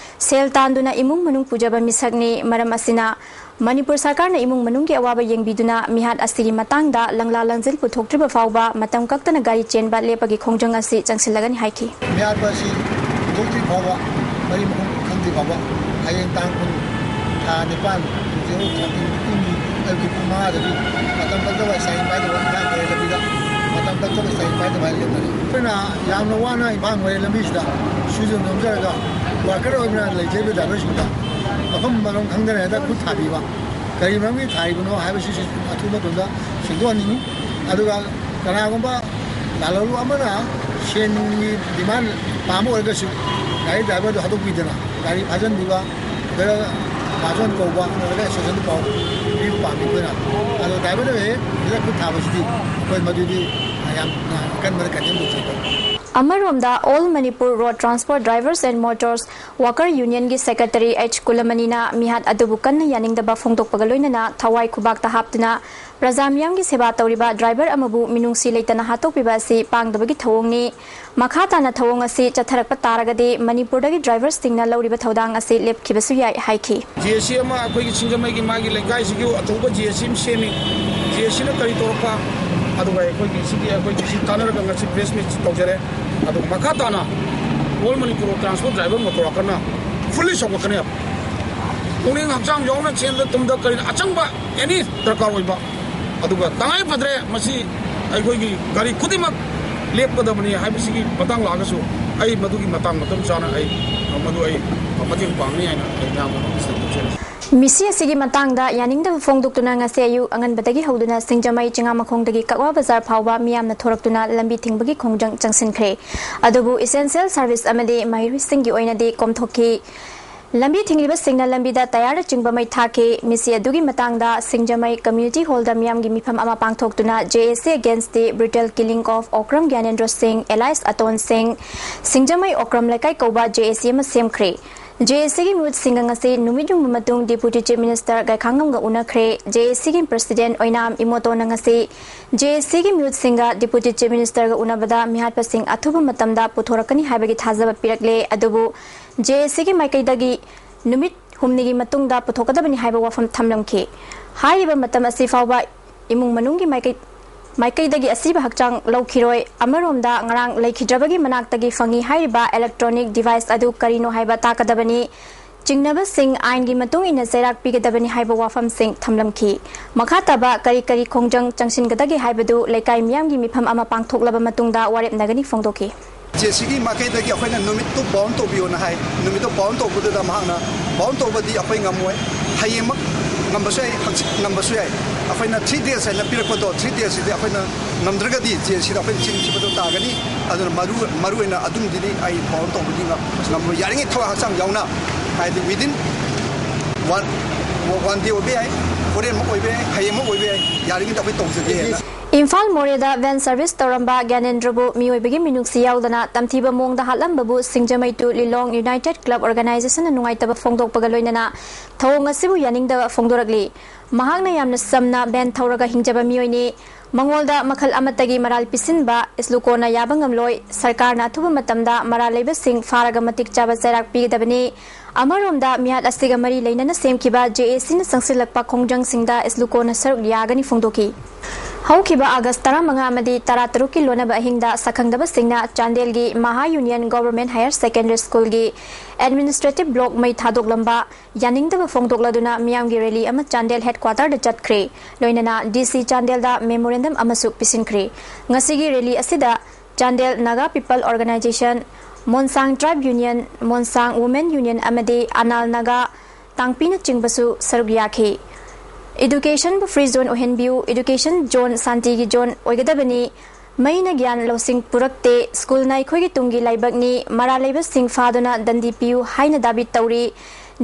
ꯁꯦꯜ ꯇꯥꯟꯗꯨꯅ ꯏꯃꯨꯡ ꯃꯅꯨꯡ ꯄꯨꯖꯕ ꯃꯤꯁꯛꯅꯤ꯫ ꯃꯔꯝ ꯑꯁꯤꯅ, ꯃꯅꯤꯄꯨꯔ ꯁꯔꯀꯥꯔꯅ ꯏꯃꯨꯡ ꯃꯅꯨꯡꯒꯤ ꯑꯋꯥꯕ ꯌꯦꯡꯕꯤꯗꯨꯅ ꯃꯤꯍꯥꯠ ꯑꯁꯤꯒꯤ ꯃꯇꯥꯡꯗ ꯂꯪꯂꯥ ꯂꯪꯖꯤꯜ ꯄꯨꯊꯣꯛꯇ꯭ꯔꯤꯕ ꯐꯥꯎꯕ ꯃꯇꯝ ꯀꯛꯇꯅ ꯒꯥꯔꯤ ꯆꯦꯟꯕ ꯂꯦꯞꯄꯒꯤ ꯈꯣꯡꯖꯪ ꯑꯁꯤ ꯆꯪꯁꯤꯜꯂꯒꯅꯤ ꯍꯥꯏꯈꯤ꯫ ꯃꯤꯍꯥꯠꯄ ꯑꯁꯤ ꯄꯨꯊꯣꯛꯇ꯭ꯔꯤ ꯐꯥꯎꯕ, ꯃꯔꯤ ꯃꯈꯣꯡ ꯈꯪꯗ꯭ꯔꯤ ꯐꯥꯎꯕ, ꯍꯌꯦꯡ ꯇꯥꯡ ꯀꯨꯟ, ꯊꯥ ꯅꯤꯄꯥꯟ, ꯇꯨ ꯖꯤꯔꯣ ꯊꯥꯔꯇꯤꯟ, ꯄꯨꯡ ꯑꯌꯨꯛꯀꯤ ꯄꯨꯡ ꯃꯉꯥꯗꯒꯤ ꯃꯇꯝ ꯀꯛꯇꯕ ꯁꯥꯏꯟ ꯄꯥꯏꯗꯕ ꯏꯝꯐꯥꯜ ꯃꯣꯔꯦ ꯂꯝꯕꯤꯗ ꯃꯇꯝ ꯀꯛꯇꯕ ꯁꯥꯏꯟ ꯄꯥꯏꯗꯕ ꯍꯥꯏꯅ ꯂꯦꯞꯅꯔꯤ꯫ ꯑꯩꯈꯣꯏꯅ ꯌꯥꯝꯅ ꯋꯥꯅ ꯏꯝꯐꯥꯜ ꯃꯣꯔꯦ ꯂꯝꯕꯤꯁꯤꯗ ꯁꯨꯖ ꯅꯣꯝꯖꯔꯒ ꯋꯥꯀꯔ ꯑꯣꯏꯅ ꯂꯩꯖꯔꯤꯕ ꯗ꯭ꯔꯥꯏꯚꯔꯁꯤꯡꯗ ꯃꯐꯝ ꯃꯔꯝ ꯈꯪꯗꯅ ꯍꯦꯛꯇ ꯈꯨꯠ ꯊꯥꯕꯤꯕ, ꯀꯔꯤ ꯃꯔꯝꯒꯤ ꯊꯥꯔꯤꯕꯅꯣ ꯍꯥꯏꯕꯁꯤꯁꯨ ꯑꯊꯨꯕ ꯃꯇꯝꯗ ꯁꯦꯡꯗꯣꯛꯍꯟꯅꯤꯡꯉꯤ꯫ ꯑꯗꯨꯒ ꯀꯅꯥꯒꯨꯝꯕ ꯂꯥꯜꯍꯧꯂꯨ ꯑꯃꯅ ꯁꯦꯟꯒꯤ ꯗꯤꯃꯥꯟ ꯄꯥꯝꯕ ꯑꯣꯏꯔꯒꯁꯨ ꯒꯥꯔꯤ ꯗ꯭ꯔꯥꯏꯚꯔꯗꯨ ꯍꯥꯠꯇꯣꯛꯄꯤꯗꯅ ꯒꯥꯔꯤ ꯐꯥꯖꯤꯟꯕꯤꯕ, ꯅꯠꯇ꯭ꯔꯒ ꯃꯍꯥꯖꯣꯟ ꯀꯧꯕ, ꯅꯠꯇ꯭ꯔꯒ ꯑꯦꯁꯣꯁꯤꯌꯦꯁꯟꯗ ꯄꯥꯎ ꯄꯤꯕ ꯄꯥꯝꯃꯤ ꯑꯩꯈꯣꯏꯅ꯫ ꯑꯗꯣ ꯗ꯭ꯔꯥꯏꯚꯔꯗ ꯍꯦꯛ ꯍꯦꯛ ꯈꯨꯠ ꯊꯥꯕꯁꯤꯗꯤ ꯑꯩꯈꯣꯏ ꯃꯗꯨꯗꯤ ꯌꯥꯝꯅ ꯑꯀꯟꯕꯗ ꯀꯟꯗꯦꯝ ꯇꯧꯖꯩ꯫ ꯑꯃꯔꯣꯝꯗ, All Manipur Road Transport Drivers and Motors Worker Unionꯒꯤ ꯁꯦꯀ꯭ꯔꯦꯇꯔꯤ ꯑꯩꯆ ꯀꯨꯂꯃꯅꯤꯅ ꯃꯤꯍꯥꯠ ꯑꯗꯨꯕꯨ ꯀꯟꯅ ꯌꯥꯅꯤꯡꯗꯕ ꯐꯣꯡꯗꯣꯛꯄꯒ ꯂꯣꯏꯅꯅ ꯊꯋꯥꯏ ꯈꯨꯕꯥꯛꯇ ꯍꯥꯞꯇꯨꯅ ꯄ꯭ꯔꯖꯥ ꯃꯤꯌꯥꯝꯒꯤ ꯁꯦꯕꯥ ꯇꯧꯔꯤꯕ ꯗ꯭ꯔꯥꯏꯚꯔ ꯑꯃꯕꯨ ꯃꯤꯅꯨꯡꯁꯤ ꯂꯩꯇꯅ ꯍꯥꯠꯇꯣꯛꯄꯤꯕ ꯑꯁꯤ ꯄꯥꯡꯗꯕꯒꯤ ꯊꯧꯑꯣꯡꯅꯤ꯫ ꯃꯈꯥ ꯇꯥꯅ ꯊꯧꯑꯣꯡ ꯑꯁꯤ ꯆꯠꯊꯔꯛꯄ ꯇꯥꯔꯒꯗꯤ ꯃꯅꯤꯄꯨꯔꯗꯒꯤ ꯗ꯭ꯔꯥꯏꯚꯔꯁꯤꯡꯅ ꯂꯧꯔꯤꯕ ꯊꯧꯗꯥꯡ ꯑꯁꯤ ꯂꯦꯞꯈꯤꯕꯁꯨ ꯌꯥꯏ ꯍꯥꯏꯈꯤ꯫ ꯖꯦ ꯑꯦ ꯁꯤ ꯑꯃ ꯑꯩꯈꯣꯏꯒꯤ ꯁꯤꯡꯖꯃꯩꯒꯤ ꯃꯥꯒꯤ ꯂꯩꯀꯥꯏꯁꯤꯒꯤ ꯑꯆꯧꯕ ꯖꯦ ꯑꯦ ꯁꯤ ꯑꯃ ꯁꯦꯝꯃꯤ꯫ ꯖꯦ ꯑꯦ ꯁꯤꯅ ꯀꯔꯤ ꯇꯧꯔꯛꯄ? ꯑꯗꯨꯒ ꯑꯩꯈꯣꯏꯒꯤ ꯁꯤꯒꯤ, ꯑꯩꯈꯣꯏꯒꯤ ꯁꯤ ꯇꯥꯟꯅꯔꯒ ꯉꯁꯤ ꯄ꯭ꯔꯦꯁ ꯃꯤꯠ ꯇꯧꯖꯔꯦ꯫ ꯑꯗꯨꯒ ꯃꯈꯥ ꯇꯥꯅ All Manipur Transport Driver Motor Workerꯅ fully ꯁꯧꯒꯠꯀꯅꯦꯕ꯫ ꯄꯨꯛꯅꯤꯡ ꯍꯛꯆꯥꯡ ꯌꯥꯎꯅ ꯆꯦꯟꯗ ꯇꯨꯝꯗ ꯀꯔꯤꯅ ꯑꯆꯪꯕ ꯑꯦꯅꯤ ꯗꯔꯀꯥꯔ ꯑꯣꯏꯕ, ꯑꯗꯨꯒ ꯇꯉꯥꯏ ꯐꯗ꯭ꯔꯦ ꯃꯁꯤ ꯑꯩꯈꯣꯏꯒꯤ ꯒꯥꯔꯤ ꯈꯨꯗꯤꯡꯃꯛ ꯂꯦꯞꯀꯗꯕꯅꯤ ꯍꯥꯏꯕꯁꯤꯒꯤ ꯃꯇꯥꯡ ꯂꯥꯛꯑꯒꯁꯨ ꯑꯩ ꯃꯗꯨꯒꯤ ꯃꯇꯥꯡ ꯃꯇꯝ ꯆꯥꯅ ꯑꯩ ꯃꯗꯨ ꯑꯩ ꯃꯇꯦꯡ ꯄꯥꯡꯅꯤ ꯍꯥꯏꯅ ꯑꯩ ꯃꯌꯥꯝꯗ ꯁꯤꯗ ꯇꯧꯖꯔꯤ꯫ ꯃꯤꯁꯤ ꯑꯁꯤꯒꯤ ꯃꯇꯥꯡꯗ ꯌꯥꯅꯤꯡꯗꯕ ꯐꯣꯡꯗꯣꯛꯇꯨꯅ ꯉꯁꯤ ꯑꯌꯨꯛ ꯑꯉꯟꯕꯗꯒꯤ ꯍꯧꯗꯨꯅ ꯁꯤꯡꯖꯃꯩ ꯆꯤꯉꯥꯃꯈꯣꯡꯗꯒꯤ ꯀꯛꯋꯥ ꯕꯖꯥꯔ ꯐꯥꯎꯕ ꯃꯤꯌꯥꯝꯅ ꯊꯣꯔꯛꯇꯨꯅ ꯂꯝꯕꯤ ꯊꯤꯡꯕꯒꯤ ꯈꯣꯡꯖꯪ ꯆꯪꯁꯤꯟꯈ꯭ꯔꯦ꯫ ꯑꯗꯨꯕꯨ essential service ꯑꯃꯗꯤ ꯃꯍꯩꯔꯣꯏꯁꯤꯡꯒꯤ ꯑꯣꯏꯅꯗꯤ ꯀꯣꯝꯊꯣꯛꯈꯤ꯫ ꯂꯝꯕꯤ ꯊꯤꯡꯂꯤꯕꯁꯤꯡꯅ ꯂꯝꯕꯤꯗ ꯇꯌꯥꯔꯅꯆꯤꯡꯕ ꯃꯩ ꯊꯥꯈꯤ꯫ ꯃꯤꯁꯤ ꯑꯗꯨꯒꯤ ꯃꯇꯥꯡꯗ ꯁꯤꯡꯖꯃꯩ community hall ꯗ ꯃꯤꯌꯥꯝꯒꯤ ꯃꯤꯐꯝ ꯑꯃ ꯄꯥꯡꯊꯣꯛꯇꯨꯅ J A C against the brutal killing of Okram Gyanendra Singh alias Aton Singh, ꯁꯤꯡꯖꯃꯩ ꯑꯣꯀ꯭ꯔꯝ ꯂꯩꯀꯥꯏ ꯀꯧꯕ J A C ꯑꯃ ꯁꯦꯝꯈ꯭ꯔꯦ꯫ J A C ꯒꯤ ꯃꯤꯍꯨꯠꯁꯤꯡꯒ ꯉꯁꯤ ꯅꯨꯃꯤꯠ ꯌꯨꯡꯕ ꯃꯇꯨꯡ Deputy Chief Minister ꯒꯥꯏꯈꯥꯉꯝꯒ ꯎꯅꯈ꯭ꯔꯦ꯫ J A C ꯒꯤ President ꯑꯣꯏꯅꯥꯝ ꯏꯃꯣꯇꯣꯅ ꯉꯁꯤ J A C ꯒꯤ ꯃꯤꯍꯨꯠꯁꯤꯡꯒ Deputy Chief Minister ꯒ ꯎꯅꯕꯗ ꯃꯤꯍꯥꯠꯄꯁꯤꯡ ꯑꯊꯨꯕ ꯃꯇꯝꯗ ꯄꯨꯊꯣꯔꯛꯀꯅꯤ ꯍꯥꯏꯕꯒꯤ ꯊꯥꯖꯕ ꯄꯤꯔꯛꯂꯦ꯫ ꯑꯗꯨꯕꯨ J A C ꯒꯤ ꯃꯥꯏꯀꯩꯗꯒꯤ ꯅꯨꯃꯤꯠ ꯍꯨꯝꯅꯤꯒꯤ ꯃꯇꯨꯡꯗ ꯄꯨꯊꯣꯛꯀꯗꯕꯅꯤ ꯍꯥꯏꯕ ꯋꯥꯐꯝ ꯊꯝꯂꯝꯈꯤ꯫ ꯍꯥꯏꯔꯤꯕ ꯃꯇꯝ ꯑꯁꯤ ꯐꯥꯎꯕ ꯏꯃꯨꯡ ꯃꯅꯨꯡꯒꯤ ꯃꯥꯏꯀꯩ ꯃꯥꯏꯀꯩꯗꯒꯤ ꯑꯁꯤꯕ ꯍꯛꯆꯥꯡ ꯂꯧꯈꯤꯔꯣꯏ꯫ ꯑꯃꯔꯣꯝꯗ ꯉꯔꯥꯡ ꯂꯩꯈꯤꯗ꯭ꯔꯕꯒꯤ ꯃꯅꯥꯛꯇꯒꯤ ꯐꯪꯉꯤ ꯍꯥꯏꯔꯤꯕ electronic device ꯑꯗꯨ ꯀꯔꯤꯅꯣ ꯍꯥꯏꯕ ꯇꯥꯛꯀꯗꯕꯅꯤ꯫ ꯆꯤꯡꯅꯕꯁꯤꯡ ꯑꯥꯏꯟꯒꯤ ꯃꯇꯨꯡ ꯏꯟꯅ ꯆꯩꯔꯥꯛ ꯄꯤꯒꯗꯕꯅꯤ ꯍꯥꯏꯕ ꯋꯥꯐꯝꯁꯤꯡ ꯊꯝꯂꯝꯈꯤ꯫ ꯃꯈꯥ ꯇꯥꯕ ꯀꯔꯤ ꯀꯔꯤ ꯈꯣꯡꯖꯪ ꯆꯪꯁꯤꯟꯒꯗꯒꯦ ꯍꯥꯏꯕꯗꯨ ꯂꯩꯀꯥꯏ ꯃꯤꯌꯥꯝꯒꯤ ꯃꯤꯐꯝ ꯑꯃ ꯄꯥꯡꯊꯣꯛꯂꯕ ꯃꯇꯨꯡꯗ ꯋꯥꯔꯦꯞꯅꯒꯅꯤ ꯐꯣꯡꯗꯣꯛꯈꯤ꯫ ꯖꯦ ꯁꯤꯒꯤ ꯃꯥꯏꯀꯩꯗꯒꯤ ꯑꯩꯈꯣꯏꯅ ꯅꯨꯃꯤꯠꯇꯨ ꯄꯣꯟ ꯇꯧꯕꯤꯌꯣꯅ ꯍꯥꯏ꯫ ꯅꯨꯃꯤꯠꯇꯨ ꯄꯣꯟ ꯇꯧꯕꯗꯨꯗ ꯃꯍꯥꯛꯅ ꯄꯣꯟ ꯇꯧꯕꯗꯤ ꯑꯩꯈꯣꯏ ꯉꯝꯃꯣꯏ, ꯍꯌꯦꯡꯃꯛ ꯉꯝꯕꯁꯨ ꯌꯥꯏ, ꯍꯪꯆꯤꯠ ꯉꯝꯕꯁꯨ ꯌꯥꯏ꯫ ꯑꯩꯈꯣꯏꯅ ꯊ꯭ꯔꯤ ꯗꯦꯖ ꯍꯥꯏꯅ ꯄꯤꯔꯛꯄꯗꯣ, ꯊ꯭ꯔꯤ ꯗꯦꯖꯁꯤꯗꯤ ꯑꯩꯈꯣꯏꯅ ꯉꯝꯗ꯭ꯔꯒꯗꯤ ꯖꯦ ꯁꯤꯗ ꯑꯩꯈꯣꯏꯅ ꯆꯤꯟ ꯊꯤꯕꯗꯣ ꯇꯥꯒꯅꯤ꯫ ꯑꯗꯨꯅ ꯃꯔꯨ ꯃꯔꯨ ꯑꯣꯏꯅ ꯑꯗꯨꯝꯗꯤ ꯑꯩ ꯄꯣꯟ ꯇꯧꯕꯗꯤ ꯉꯝꯃꯣꯏ꯫ ꯌꯥꯔꯤꯉꯩ ꯊꯋꯥꯏ ꯍꯛꯆꯥꯡ ꯌꯥꯎꯅ, ꯍꯥꯏꯗꯤ within one one day ꯑꯣꯏꯕ ꯌꯥꯏ, ꯍꯣꯔꯦꯟꯃꯛ ꯑꯣꯏꯕ ꯌꯥꯏ, ꯍꯌꯦꯡꯃꯛ ꯑꯣꯏꯕ ꯌꯥꯏ, ꯌꯥꯔꯤꯉꯩꯗ ꯑꯩꯈꯣꯏ ꯇꯧꯖꯒꯦꯅ꯫ ꯏꯝꯐꯥꯜ ꯃꯣꯔꯦꯗ van service ꯇꯧꯔꯝꯕ ꯒ꯭ꯌꯥꯅꯦꯟꯗ꯭ꯔꯕꯨ ꯃꯤꯑꯣꯏꯕꯒꯤ ꯃꯤꯅꯨꯡꯁꯤ ꯌꯥꯎꯗꯅ ꯇꯝꯊꯤꯕ ꯃꯑꯣꯡꯗ ꯍꯥꯠꯂꯝꯕꯕꯨ ꯁꯤꯡꯖꯃꯩ to Lilong United Club Organization ꯅ ꯅꯨꯡꯉꯥꯏꯇꯕ ꯐꯣꯡꯗꯣꯛꯄꯒ ꯂꯣꯏꯅꯅ ꯊꯧꯑꯣꯡ ꯑꯁꯤꯕꯨ ꯌꯥꯅꯤꯡꯗꯕ ꯐꯣꯡꯗꯣꯔꯛꯂꯤ꯫ ꯃꯍꯥꯛꯅ ꯌꯥꯝꯅ ꯆꯝꯅ van ꯊꯧꯔꯒ ꯍꯤꯡꯖꯕ ꯃꯤꯑꯣꯏꯅꯤ꯫ ꯃꯉꯣꯟꯗ ꯃꯈꯜ ꯑꯃꯠꯇꯒꯤ ꯃꯔꯥꯜ ꯄꯤꯁꯤꯟꯕ, ꯏꯁꯂꯨꯀꯣꯅ ꯌꯥꯕ ꯉꯝꯂꯣꯏ꯫ ꯁꯔꯀꯥꯔꯅ ꯑꯊꯨꯕ ꯃꯇꯝꯗ ꯃꯔꯥꯜ ꯂꯩꯕꯁꯤꯡ ꯐꯥꯔꯒ ꯃꯇꯤꯛ ꯆꯥꯕ ꯆꯩꯔꯥꯛ ꯄꯤꯒꯗꯕꯅꯤ꯫ ꯑꯃꯔꯣꯝꯗ ꯃꯤꯍꯥꯠ ꯑꯁꯤꯒ ꯃꯔꯤ ꯂꯩꯅꯅ ꯁꯦꯝꯈꯤꯕ ꯖꯦ ꯑꯦ ꯁꯤꯅ ꯆꯪꯁꯤꯜꯂꯛꯄ ꯈꯣꯡꯖꯪꯁꯤꯡꯗ ꯏꯁꯂꯨꯀꯣꯅ ꯁꯔꯨꯛ ꯌꯥꯒꯅꯤ ꯐꯣꯡꯗꯣꯛꯈꯤ꯫ ꯍꯧꯈꯤꯕ ꯑꯥꯒꯁ ꯇꯔꯥꯃꯉꯥ ꯑꯃꯗꯤ ꯇꯔꯥꯇꯔꯨꯛꯀꯤ ꯂꯣꯟꯅꯕ ꯑꯍꯤꯡꯗ ꯁꯛꯈꯪꯗꯕꯁꯤꯡꯅ ꯆꯥꯟꯗꯦꯜꯒꯤ ꯃꯍꯥ ꯌꯨꯅꯤꯌꯟ ꯒꯣꯚꯔꯟꯃꯦꯟꯠ ꯍꯥꯌꯔ ꯁꯦꯀꯦꯟꯗꯔꯤ ꯁ꯭ꯀꯨꯜꯒꯤ ꯑꯦꯗꯃꯤꯅꯤꯁꯇ꯭ꯔꯦꯇꯤꯚ ꯕ꯭ꯂꯣꯛ ꯃꯩ ꯊꯥꯗꯣꯛꯂꯝꯕ ꯌꯥꯅꯤꯡꯗꯕ ꯐꯣꯡꯗꯣꯛꯂꯗꯨꯅ ꯃꯤꯌꯥꯝꯒꯤ ꯔꯦꯂꯤ ꯑꯃ ꯆꯥꯟꯗꯦꯜ ꯍꯦꯗꯀ꯭ꯋꯥꯇꯔꯗ ꯆꯠꯈ꯭ꯔꯦ꯫ ꯂꯣꯏꯅꯅ ꯗꯤ ꯁꯤ ꯆꯥꯟꯗꯦꯜꯗ ꯃꯦꯃꯣꯔꯦꯟꯗꯝ ꯑꯃꯁꯨ ꯄꯤꯁꯤꯟꯈ꯭ꯔꯦ꯫ ꯉꯁꯤꯒꯤ ꯔꯦꯂꯤ ꯑꯁꯤꯗ ꯆꯥꯟꯗꯦꯜ ꯅꯥꯒꯥ ꯄꯤꯄꯜ ꯑꯣꯔꯒꯅꯥꯏꯖꯦꯁꯟ, ꯃꯣꯟꯁꯥꯡ ꯇ꯭ꯔꯥꯏꯕ ꯌꯨꯅꯤꯌꯟ, ꯃꯣꯟꯁꯥꯡ ꯋꯨꯃꯦꯟ ꯌꯨꯅꯤꯌꯟ ꯑꯃꯗꯤ ꯑꯅꯥꯜ ꯅꯥꯒꯥ ꯇꯥꯡꯄꯤꯅꯆꯤꯡꯕꯁꯨ ꯁꯔꯨꯛ ꯌꯥꯈꯤ꯫ "ꯏꯗꯨꯀꯦꯁꯟꯕꯨ ꯐ꯭ꯔꯤ ꯖꯣꯟ ꯑꯣꯏꯍꯟꯕꯤꯌꯨ, ꯏꯗꯨꯀꯦꯁꯟ ꯖꯣꯟ ꯁꯥꯟꯇꯤꯒꯤ ꯖꯣꯟ ꯑꯣꯏꯒꯗꯕꯅꯤ꯫ ꯃꯩꯅ ꯒ꯭ꯌꯥꯟ ꯂꯧꯁꯤꯡ ꯄꯨꯔꯛꯇꯦ, ꯁ꯭ꯀꯨꯜꯅ ꯑꯩꯈꯣꯏꯒꯤ ꯇꯨꯡꯒꯤ ꯂꯥꯏꯕꯛꯅꯤ, ꯃꯔꯥꯜ ꯂꯩꯕꯁꯤꯡ ꯐꯥꯗꯨꯅ ꯗꯟꯗꯤ ꯄꯤꯌꯨ" ꯍꯥꯏꯅ ꯗꯥꯕꯤ ꯇꯧꯔꯤ꯫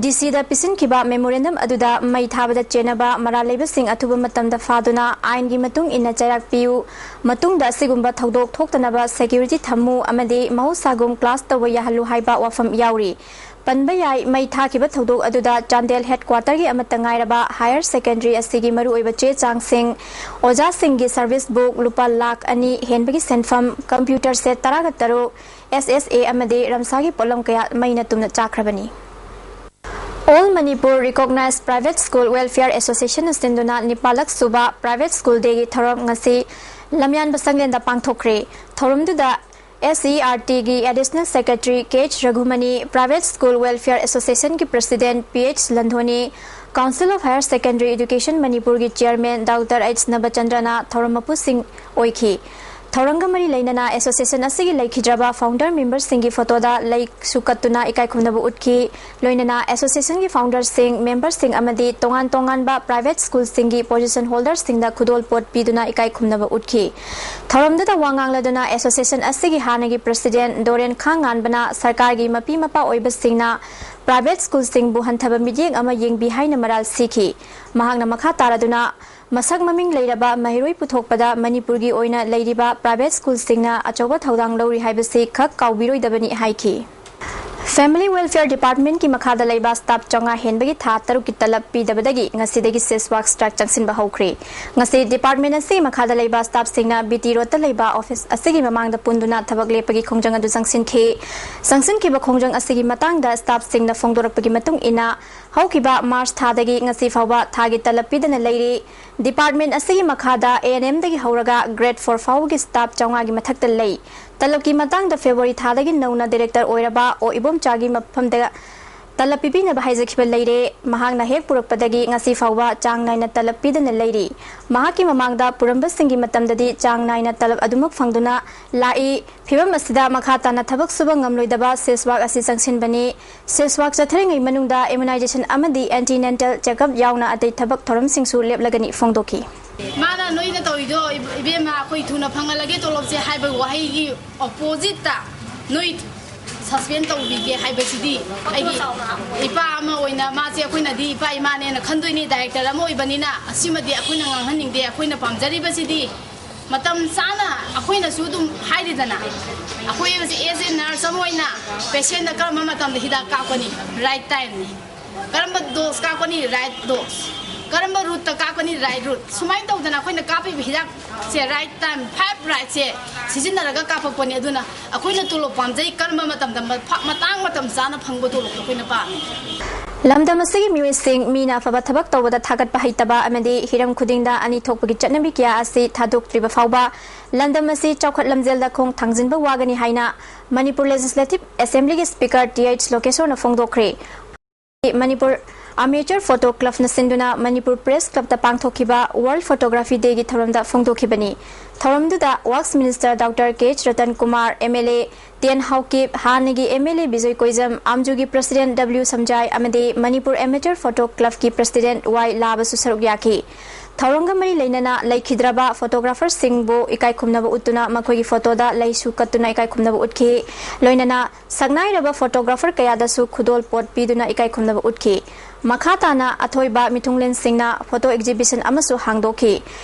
ꯗꯤ ꯁꯤꯗ ꯄꯤꯁꯤꯟꯈꯤꯕ ꯃꯦꯃꯣꯔꯦꯟꯗꯝ ꯑꯗꯨꯗ ꯃꯩ ꯊꯥꯕꯗ ꯆꯦꯟꯅꯕ ꯃꯔꯥꯜ ꯂꯩꯕꯁꯤꯡ ꯑꯊꯨꯕ ꯃꯇꯝꯗ ꯐꯥꯗꯨꯅ ꯑꯥꯏꯟꯒꯤ ꯃꯇꯨꯡ ꯏꯟꯅ ꯆꯩꯔꯥꯛ ꯄꯤꯌꯨ, ꯃꯇꯨꯡꯗ ꯑꯁꯤꯒꯨꯝꯕ ꯊꯧꯗꯣꯛ ꯊꯣꯛꯇꯅꯕ ꯁꯦꯀ꯭ꯌꯨꯔꯤꯇꯤ ꯊꯝꯃꯨ ꯑꯃꯗꯤ ꯃꯍꯧꯁꯥꯒꯨꯝ ꯀ꯭ꯂꯥꯁ ꯇꯧꯕ ꯌꯥꯍꯜꯂꯨ ꯍꯥꯏꯕ ꯋꯥꯐꯝ ꯌꯥꯎꯔꯤ꯫ ꯄꯟꯕ ꯌꯥꯏ, ꯃꯩ ꯊꯥꯈꯤꯕ ꯊꯧꯗꯣꯛ ꯑꯗꯨꯗ ꯆꯥꯟꯗꯦꯜ ꯍꯦꯗꯀ꯭ꯋꯥꯇꯔꯒꯤ ꯑꯃꯠꯇ ꯉꯥꯏꯔꯕ ꯍꯥꯌꯔ ꯁꯦꯀꯦꯟꯗꯔꯤ ꯑꯁꯤꯒꯤ ꯃꯔꯨꯑꯣꯏꯕ ꯆꯦ ꯆꯥꯡꯁꯤꯡ, ꯑꯣꯖꯥꯁꯤꯡꯒꯤ ꯁꯔꯚꯤꯁ ꯕꯨꯛ, ꯂꯨꯄꯥ ꯂꯥꯈ ꯑꯅꯤ ꯍꯦꯟꯕꯒꯤ ꯁꯦꯟꯐꯝ, ꯀꯝꯄ꯭ꯌꯨꯇꯔ ꯁꯦꯠ ꯇꯔꯥꯒ ꯇꯔꯨꯛ, ꯑꯦꯁ ꯑꯦꯁ ꯑꯦ ꯑꯃꯗꯤ ꯔꯝꯁꯥꯒꯤ ꯄꯣꯠꯂꯝ ꯀꯌꯥ ꯃꯩꯅ ꯇꯨꯝꯅ ꯆꯥꯛꯈ꯭ꯔꯕꯅꯤ꯫ All Manipur Recognized Private School Welfare Association ꯅ ꯁꯤꯟꯗꯨꯅ ꯅꯤꯄꯥꯜꯂꯛ ꯁꯨꯕ Private School Day ꯒꯤ ꯊꯧꯔꯝ ꯉꯁꯤ ꯂꯝꯌꯥꯟꯕ ꯁꯪꯂꯦꯟꯗ ꯄꯥꯡꯊꯣꯛꯈ꯭ꯔꯦ꯫ ꯊꯧꯔꯝꯗꯨꯗ S E R T ꯒꯤ Additional Secretary K H ꯔꯘꯨꯃꯅꯤ, Private School Welfare Association ꯒꯤ President P H ꯂꯟꯙꯣꯅꯤ, Council of Higher Secondary Education ꯃꯅꯤꯄꯨꯔꯒꯤ Chairman Doctor H ꯅꯕꯆꯟꯗ꯭ꯔꯅ ꯊꯧꯔꯝ ꯃꯄꯨꯁꯤꯡ ꯑꯣꯏꯈꯤ꯫ ꯊꯧꯔꯝꯒ ꯃꯔꯤ ꯂꯩꯅꯅ association ꯑꯁꯤꯒꯤ ꯂꯩꯈꯤꯗ꯭ꯔꯕ founder member ꯁꯤꯡꯒꯤ ꯐꯣꯇꯣꯗ ꯂꯩꯁꯨ ꯀꯠꯇꯨꯅ ꯏꯀꯥꯏ ꯈꯨꯝꯅꯕ ꯎꯠꯈꯤ꯫ ꯂꯣꯏꯅꯅ association ꯒꯤ founder ꯁꯤꯡ, member ꯁꯤꯡ ꯑꯃꯗꯤ ꯇꯣꯉꯥꯟ ꯇꯣꯉꯥꯟꯕ private school ꯁꯤꯡꯒꯤ position holder ꯁꯤꯡꯗ ꯈꯨꯗꯣꯜ ꯄꯣꯠ ꯄꯤꯗꯨꯅ ꯏꯀꯥꯏ ꯈꯨꯝꯅꯕ ꯎꯠꯈꯤ꯫ ꯊꯧꯔꯝꯗꯨꯗ ꯋꯥ ꯉꯥꯡꯂꯗꯨꯅ association ꯑꯁꯤꯒꯤ ꯍꯥꯟꯅꯒꯤ President ꯗꯣꯔꯦꯟ ꯈꯥꯡꯉꯥꯟꯕꯅ ꯁꯔꯀꯥꯔꯒꯤ ꯃꯄꯤ ꯃꯄꯥ ꯑꯣꯏꯕꯁꯤꯡꯅ private school ꯁꯤꯡꯕꯨ ꯍꯟꯊꯕ ꯃꯤꯠꯌꯦꯡ ꯑꯃ ꯌꯦꯡꯕꯤ ꯍꯥꯏꯅ ꯃꯔꯥꯜ ꯁꯤꯈꯤ꯫ ꯃꯍꯥꯛꯅ ꯃꯈꯥ ꯇꯥꯔꯗꯨꯅ ꯃꯁꯛ ꯃꯃꯤꯡ ꯂꯩꯔꯕ ꯃꯍꯩꯔꯣꯏ ꯄꯨꯊꯣꯛꯄꯗ ꯃꯅꯤꯄꯨꯔꯒꯤ ꯑꯣꯏꯅ ꯂꯩꯔꯤꯕ private school ꯁꯤꯡꯅ ꯑꯆꯧꯕ ꯊꯧꯗꯥꯡ ꯂꯧꯔꯤ ꯍꯥꯏꯕꯁꯤ ꯈꯛ ꯀꯥꯎꯕꯤꯔꯣꯏꯗꯕꯅꯤ ꯍꯥꯏꯈꯤ꯫ Family Welfare Department ꯀꯤ ꯃꯈꯥꯗ ꯂꯩꯕ staff ꯆꯥꯝꯃꯉꯥ ꯍꯦꯟꯕꯒꯤ ꯊꯥ ꯇꯔꯨꯛꯀꯤ ꯇꯂꯕ ꯄꯤꯗꯕꯗꯒꯤ ꯉꯁꯤꯗꯒꯤ cease work strike ꯆꯪꯁꯤꯟꯕ ꯍꯧꯈ꯭ꯔꯦ꯫ ꯉꯁꯤ department ꯑꯁꯤꯒꯤ ꯃꯈꯥꯗ ꯂꯩꯕ staff ꯁꯤꯡꯅ B T Road ꯇ ꯂꯩꯕ office ꯑꯁꯤꯒꯤ ꯃꯃꯥꯡꯗ ꯄꯨꯟꯗꯨꯅ ꯊꯕꯛ ꯂꯦꯞꯄꯒꯤ ꯈꯣꯡꯖꯪ ꯑꯗꯨ ꯆꯪꯁꯤꯟꯈꯤ꯫ ꯆꯪꯁꯤꯟꯈꯤꯕ ꯈꯣꯡꯖꯪ ꯑꯁꯤꯒꯤ ꯃꯇꯥꯡꯗ staff ꯁꯤꯡꯅ ꯐꯣꯡꯗꯣꯔꯛꯄꯒꯤ ꯃꯇꯨꯡ ꯏꯟꯅ, ꯍꯧꯈꯤꯕ March ꯊꯥꯗꯒꯤ ꯉꯁꯤ ꯐꯥꯎꯕ ꯊꯥꯒꯤ ꯇꯂꯕ ꯄꯤꯗꯅ ꯂꯩꯔꯤ꯫ Department ꯑꯁꯤꯒꯤ ꯃꯈꯥꯗ A N M ꯗꯒꯤ ꯍꯧꯔꯒ grade four ꯐꯥꯎꯕꯒꯤ staff ꯆꯥꯝꯃꯉꯥꯒꯤ ꯃꯊꯛꯇ ꯂꯩ꯫ ꯇꯂꯕꯀꯤ ꯃꯇꯥꯡꯗ February ꯊꯥꯗꯒꯤ ꯅꯧꯅ director ꯑꯣꯏꯔꯕ ꯑꯣ ꯏꯕꯣꯝꯆꯥꯒꯤ ꯃꯐꯝꯗ ꯇꯂꯕ ꯄꯤꯕꯤꯅꯕ ꯍꯥꯏꯖꯈꯤꯕ ꯂꯩꯔꯦ꯫ ꯃꯍꯥꯛꯅ ꯍꯦꯛ ꯄꯨꯔꯛꯄꯗꯒꯤ ꯉꯁꯤ ꯐꯥꯎꯕ ꯆꯥꯡ ꯅꯥꯏꯅ ꯇꯂꯕ ꯄꯤꯗꯅ ꯂꯩꯔꯤ꯫ ꯃꯍꯥꯛꯀꯤ ꯃꯃꯥꯡꯗ ꯄꯨꯔꯝꯕꯁꯤꯡꯒꯤ ꯃꯇꯝꯗꯗꯤ ꯆꯥꯡ ꯅꯥꯏꯅ ꯇꯂꯕ ꯑꯗꯨꯃꯛ ꯐꯪꯗꯨꯅ ꯂꯥꯛꯏ꯫ ꯐꯤꯕꯝ ꯑꯁꯤꯗ ꯃꯈꯥ ꯇꯥꯅ ꯊꯕꯛ ꯁꯨꯕ ꯉꯝꯂꯣꯏꯗꯕ ꯁꯦꯁꯋꯥꯛ ꯑꯁꯤ ꯆꯪꯁꯤꯟꯕꯅꯤ꯫ ꯁꯦꯁꯋꯥꯛ ꯆꯠꯊꯔꯤꯉꯩ ꯃꯅꯨꯡꯗ immunization ꯑꯃꯗꯤ antenatal checkup ꯌꯥꯎꯅ ꯑꯇꯩ ꯊꯕꯛ ꯊꯧꯔꯝꯁꯤꯡꯁꯨ ꯂꯦꯞꯂꯒꯅꯤ ꯐꯣꯡꯗꯣꯛꯈꯤ꯫ ꯃꯥꯅ ꯅꯣꯏꯅ ꯇꯧꯔꯤꯗꯣ, "ꯏꯕꯦꯝꯃ, ꯑꯩꯈꯣꯏ ꯊꯨꯅ ꯐꯪꯍꯜꯂꯒꯦ ꯇꯣꯂꯣꯞꯁꯦ" ꯍꯥꯏꯕ ꯋꯥꯍꯩꯒꯤ oppositeꯇ ꯅꯣꯏ suspend ꯇꯧꯕꯤꯒꯦ ꯍꯥꯏꯕꯁꯤꯗꯤ ꯑꯩꯒꯤ ꯏꯄꯥ ꯑꯃ ꯑꯣꯏꯅ ꯃꯥꯁꯦ ꯑꯩꯈꯣꯏꯅꯗꯤ ꯏꯄꯥ ꯏꯃꯥꯅꯦꯅ ꯈꯟꯗꯣꯏꯅꯤ, director ꯑꯃ ꯑꯣꯏꯕꯅꯤꯅ꯫ ꯑꯁꯤꯃꯗꯤ ꯑꯩꯈꯣꯏꯅ ꯉꯥꯡꯍꯟꯅꯤꯡꯗꯦ꯫ ꯑꯩꯈꯣꯏꯅ ꯄꯥꯝꯖꯔꯤꯕꯁꯤꯗꯤ ꯃꯇꯝ ꯆꯥꯅ ꯑꯩꯈꯣꯏꯅꯁꯨ ꯑꯗꯨꯝ ꯍꯥꯏꯔꯤꯗꯅ, ꯑꯩꯈꯣꯏ as a nurse ꯑꯃ ꯑꯣꯏꯅ patientꯇ ꯀꯔꯝꯕ ꯃꯇꯝꯗ ꯍꯤꯗꯥꯛ ꯀꯥꯞꯀꯅꯤ, right timeꯅꯤ꯫ ꯀꯔꯝꯕ dose ꯀꯥꯞꯀꯅꯤ, right dose꯫ ꯀꯔꯝꯕ routeꯇ ꯀꯥꯞꯀꯅꯤ, right route꯫ ꯁꯨꯃꯥꯏꯅ ꯇꯧꯗꯅ ꯑꯩꯈꯣꯏꯅ ꯀꯥꯞꯄꯤꯕ ꯍꯤꯗꯥꯛꯁꯦ right time, five rightꯁꯦ ꯁꯤꯖꯤꯟꯅꯔꯒ ꯀꯥꯞꯄꯛꯄꯅꯤ꯫ ꯑꯗꯨꯅ ꯑꯩꯈꯣꯏꯅ ꯇꯣꯂꯣꯞ ꯄꯥꯝꯖꯩ, ꯀꯔꯝꯕ ꯃꯇꯝꯗ ꯃ-, ꯐ-, ꯃꯇꯥꯡ ꯃꯇꯝ ꯆꯥꯅ ꯐꯪꯕ ꯇꯣꯂꯣꯞꯇꯣ ꯑꯩꯈꯣꯏꯅ ꯄꯥꯝꯃꯤ꯫ ꯂꯝꯗꯝ ꯑꯁꯤꯒꯤ ꯃꯤꯑꯣꯏꯁꯤꯡ ꯃꯤꯅ ꯑꯐꯕ ꯊꯕꯛ ꯇꯧꯕꯗ ꯊꯥꯒꯠꯄ ꯍꯩꯇꯕ ꯑꯃꯗꯤ ꯍꯤꯔꯝ ꯈꯨꯗꯤꯡꯗ ꯑꯅꯤ ꯊꯣꯛꯄꯒꯤ ꯆꯠꯅꯕꯤ ꯀꯌꯥ ꯑꯁꯤ ꯊꯥꯗꯣꯛꯇ꯭ꯔꯤꯕ ꯐꯥꯎꯕ ꯂꯝꯗꯝ ꯑꯁꯤ ꯆꯥꯎꯈꯠ ꯂꯝꯖꯦꯜꯗ ꯈꯣꯡ ꯊꯥꯡꯖꯤꯟꯕ ꯋꯥꯒꯅꯤ ꯍꯥꯏꯅ ꯃꯅꯤꯄꯨꯔ Legislative Assemblyꯒꯤ Speaker ꯇꯤ ꯑꯩꯆ ꯂꯣꯀꯦꯁꯣꯔꯅ ꯐꯣꯡꯗꯣꯛꯈ꯭ꯔꯦ꯫ ꯃꯅꯤꯄꯨꯔ Amateur Photo Clubꯅ ꯁꯤꯟꯗꯨꯅ ꯃꯅꯤꯄꯨꯔ Press Clubꯇ ꯄꯥꯡꯊꯣꯛꯈꯤꯕ World Photography Dayꯒꯤ ꯊꯧꯔꯝꯗ ꯐꯣꯡꯗꯣꯛꯈꯤꯕꯅꯤ꯫ ꯊꯧꯔꯝꯗꯨꯗ Works Minister doctor K H Ratan Kumar, M L A T N Haokip, ꯍꯥꯟꯅꯒꯤ M L A Bijoy Koijam, ꯑꯥꯝꯖꯨꯒꯤ President ꯗꯕ꯭ꯂꯤꯎ ꯁꯝꯖꯥꯏ ꯑꯃꯗꯤ ꯃꯅꯤꯄꯨꯔ Amateur Photo Clubꯀꯤ President ꯋꯥꯏ ꯂꯥꯕꯁꯨ ꯁꯔꯨꯛ ꯌꯥꯈꯤ꯫ ꯊꯧꯔꯝꯒ ꯃꯔꯤ ꯂꯩꯅꯅ ꯂꯩꯈꯤꯗ꯭ꯔꯕ photographerꯁꯤꯡꯕꯨ ꯏꯀꯥꯏ ꯈꯨꯝꯅꯕ ꯎꯠꯇꯨꯅ ꯃꯈꯣꯏꯒꯤ photoꯗ ꯂꯩꯁꯨ ꯀꯠꯇꯨꯅ ꯏꯀꯥꯏ ꯈꯨꯝꯅꯕ ꯎꯠꯈꯤ꯫ ꯂꯣꯏꯅꯅ ꯁꯛꯅꯥꯏꯔꯕ photographer ꯀꯌꯥꯗꯁꯨ ꯈꯨꯗꯣꯜ ꯄꯣꯠ ꯄꯤꯗꯨꯅ ꯏꯀꯥꯏ ꯈꯨꯝꯅꯕ ꯎꯠꯈꯤ꯫ ꯃꯈꯥ ꯇꯥꯅ ꯑꯊꯣꯏꯕ ꯃꯤꯊꯨꯡꯂꯦꯟꯁꯤꯡꯅ photo exhibition ꯑꯃꯁꯨ ꯍꯥꯡꯗꯣꯛꯈꯤ꯫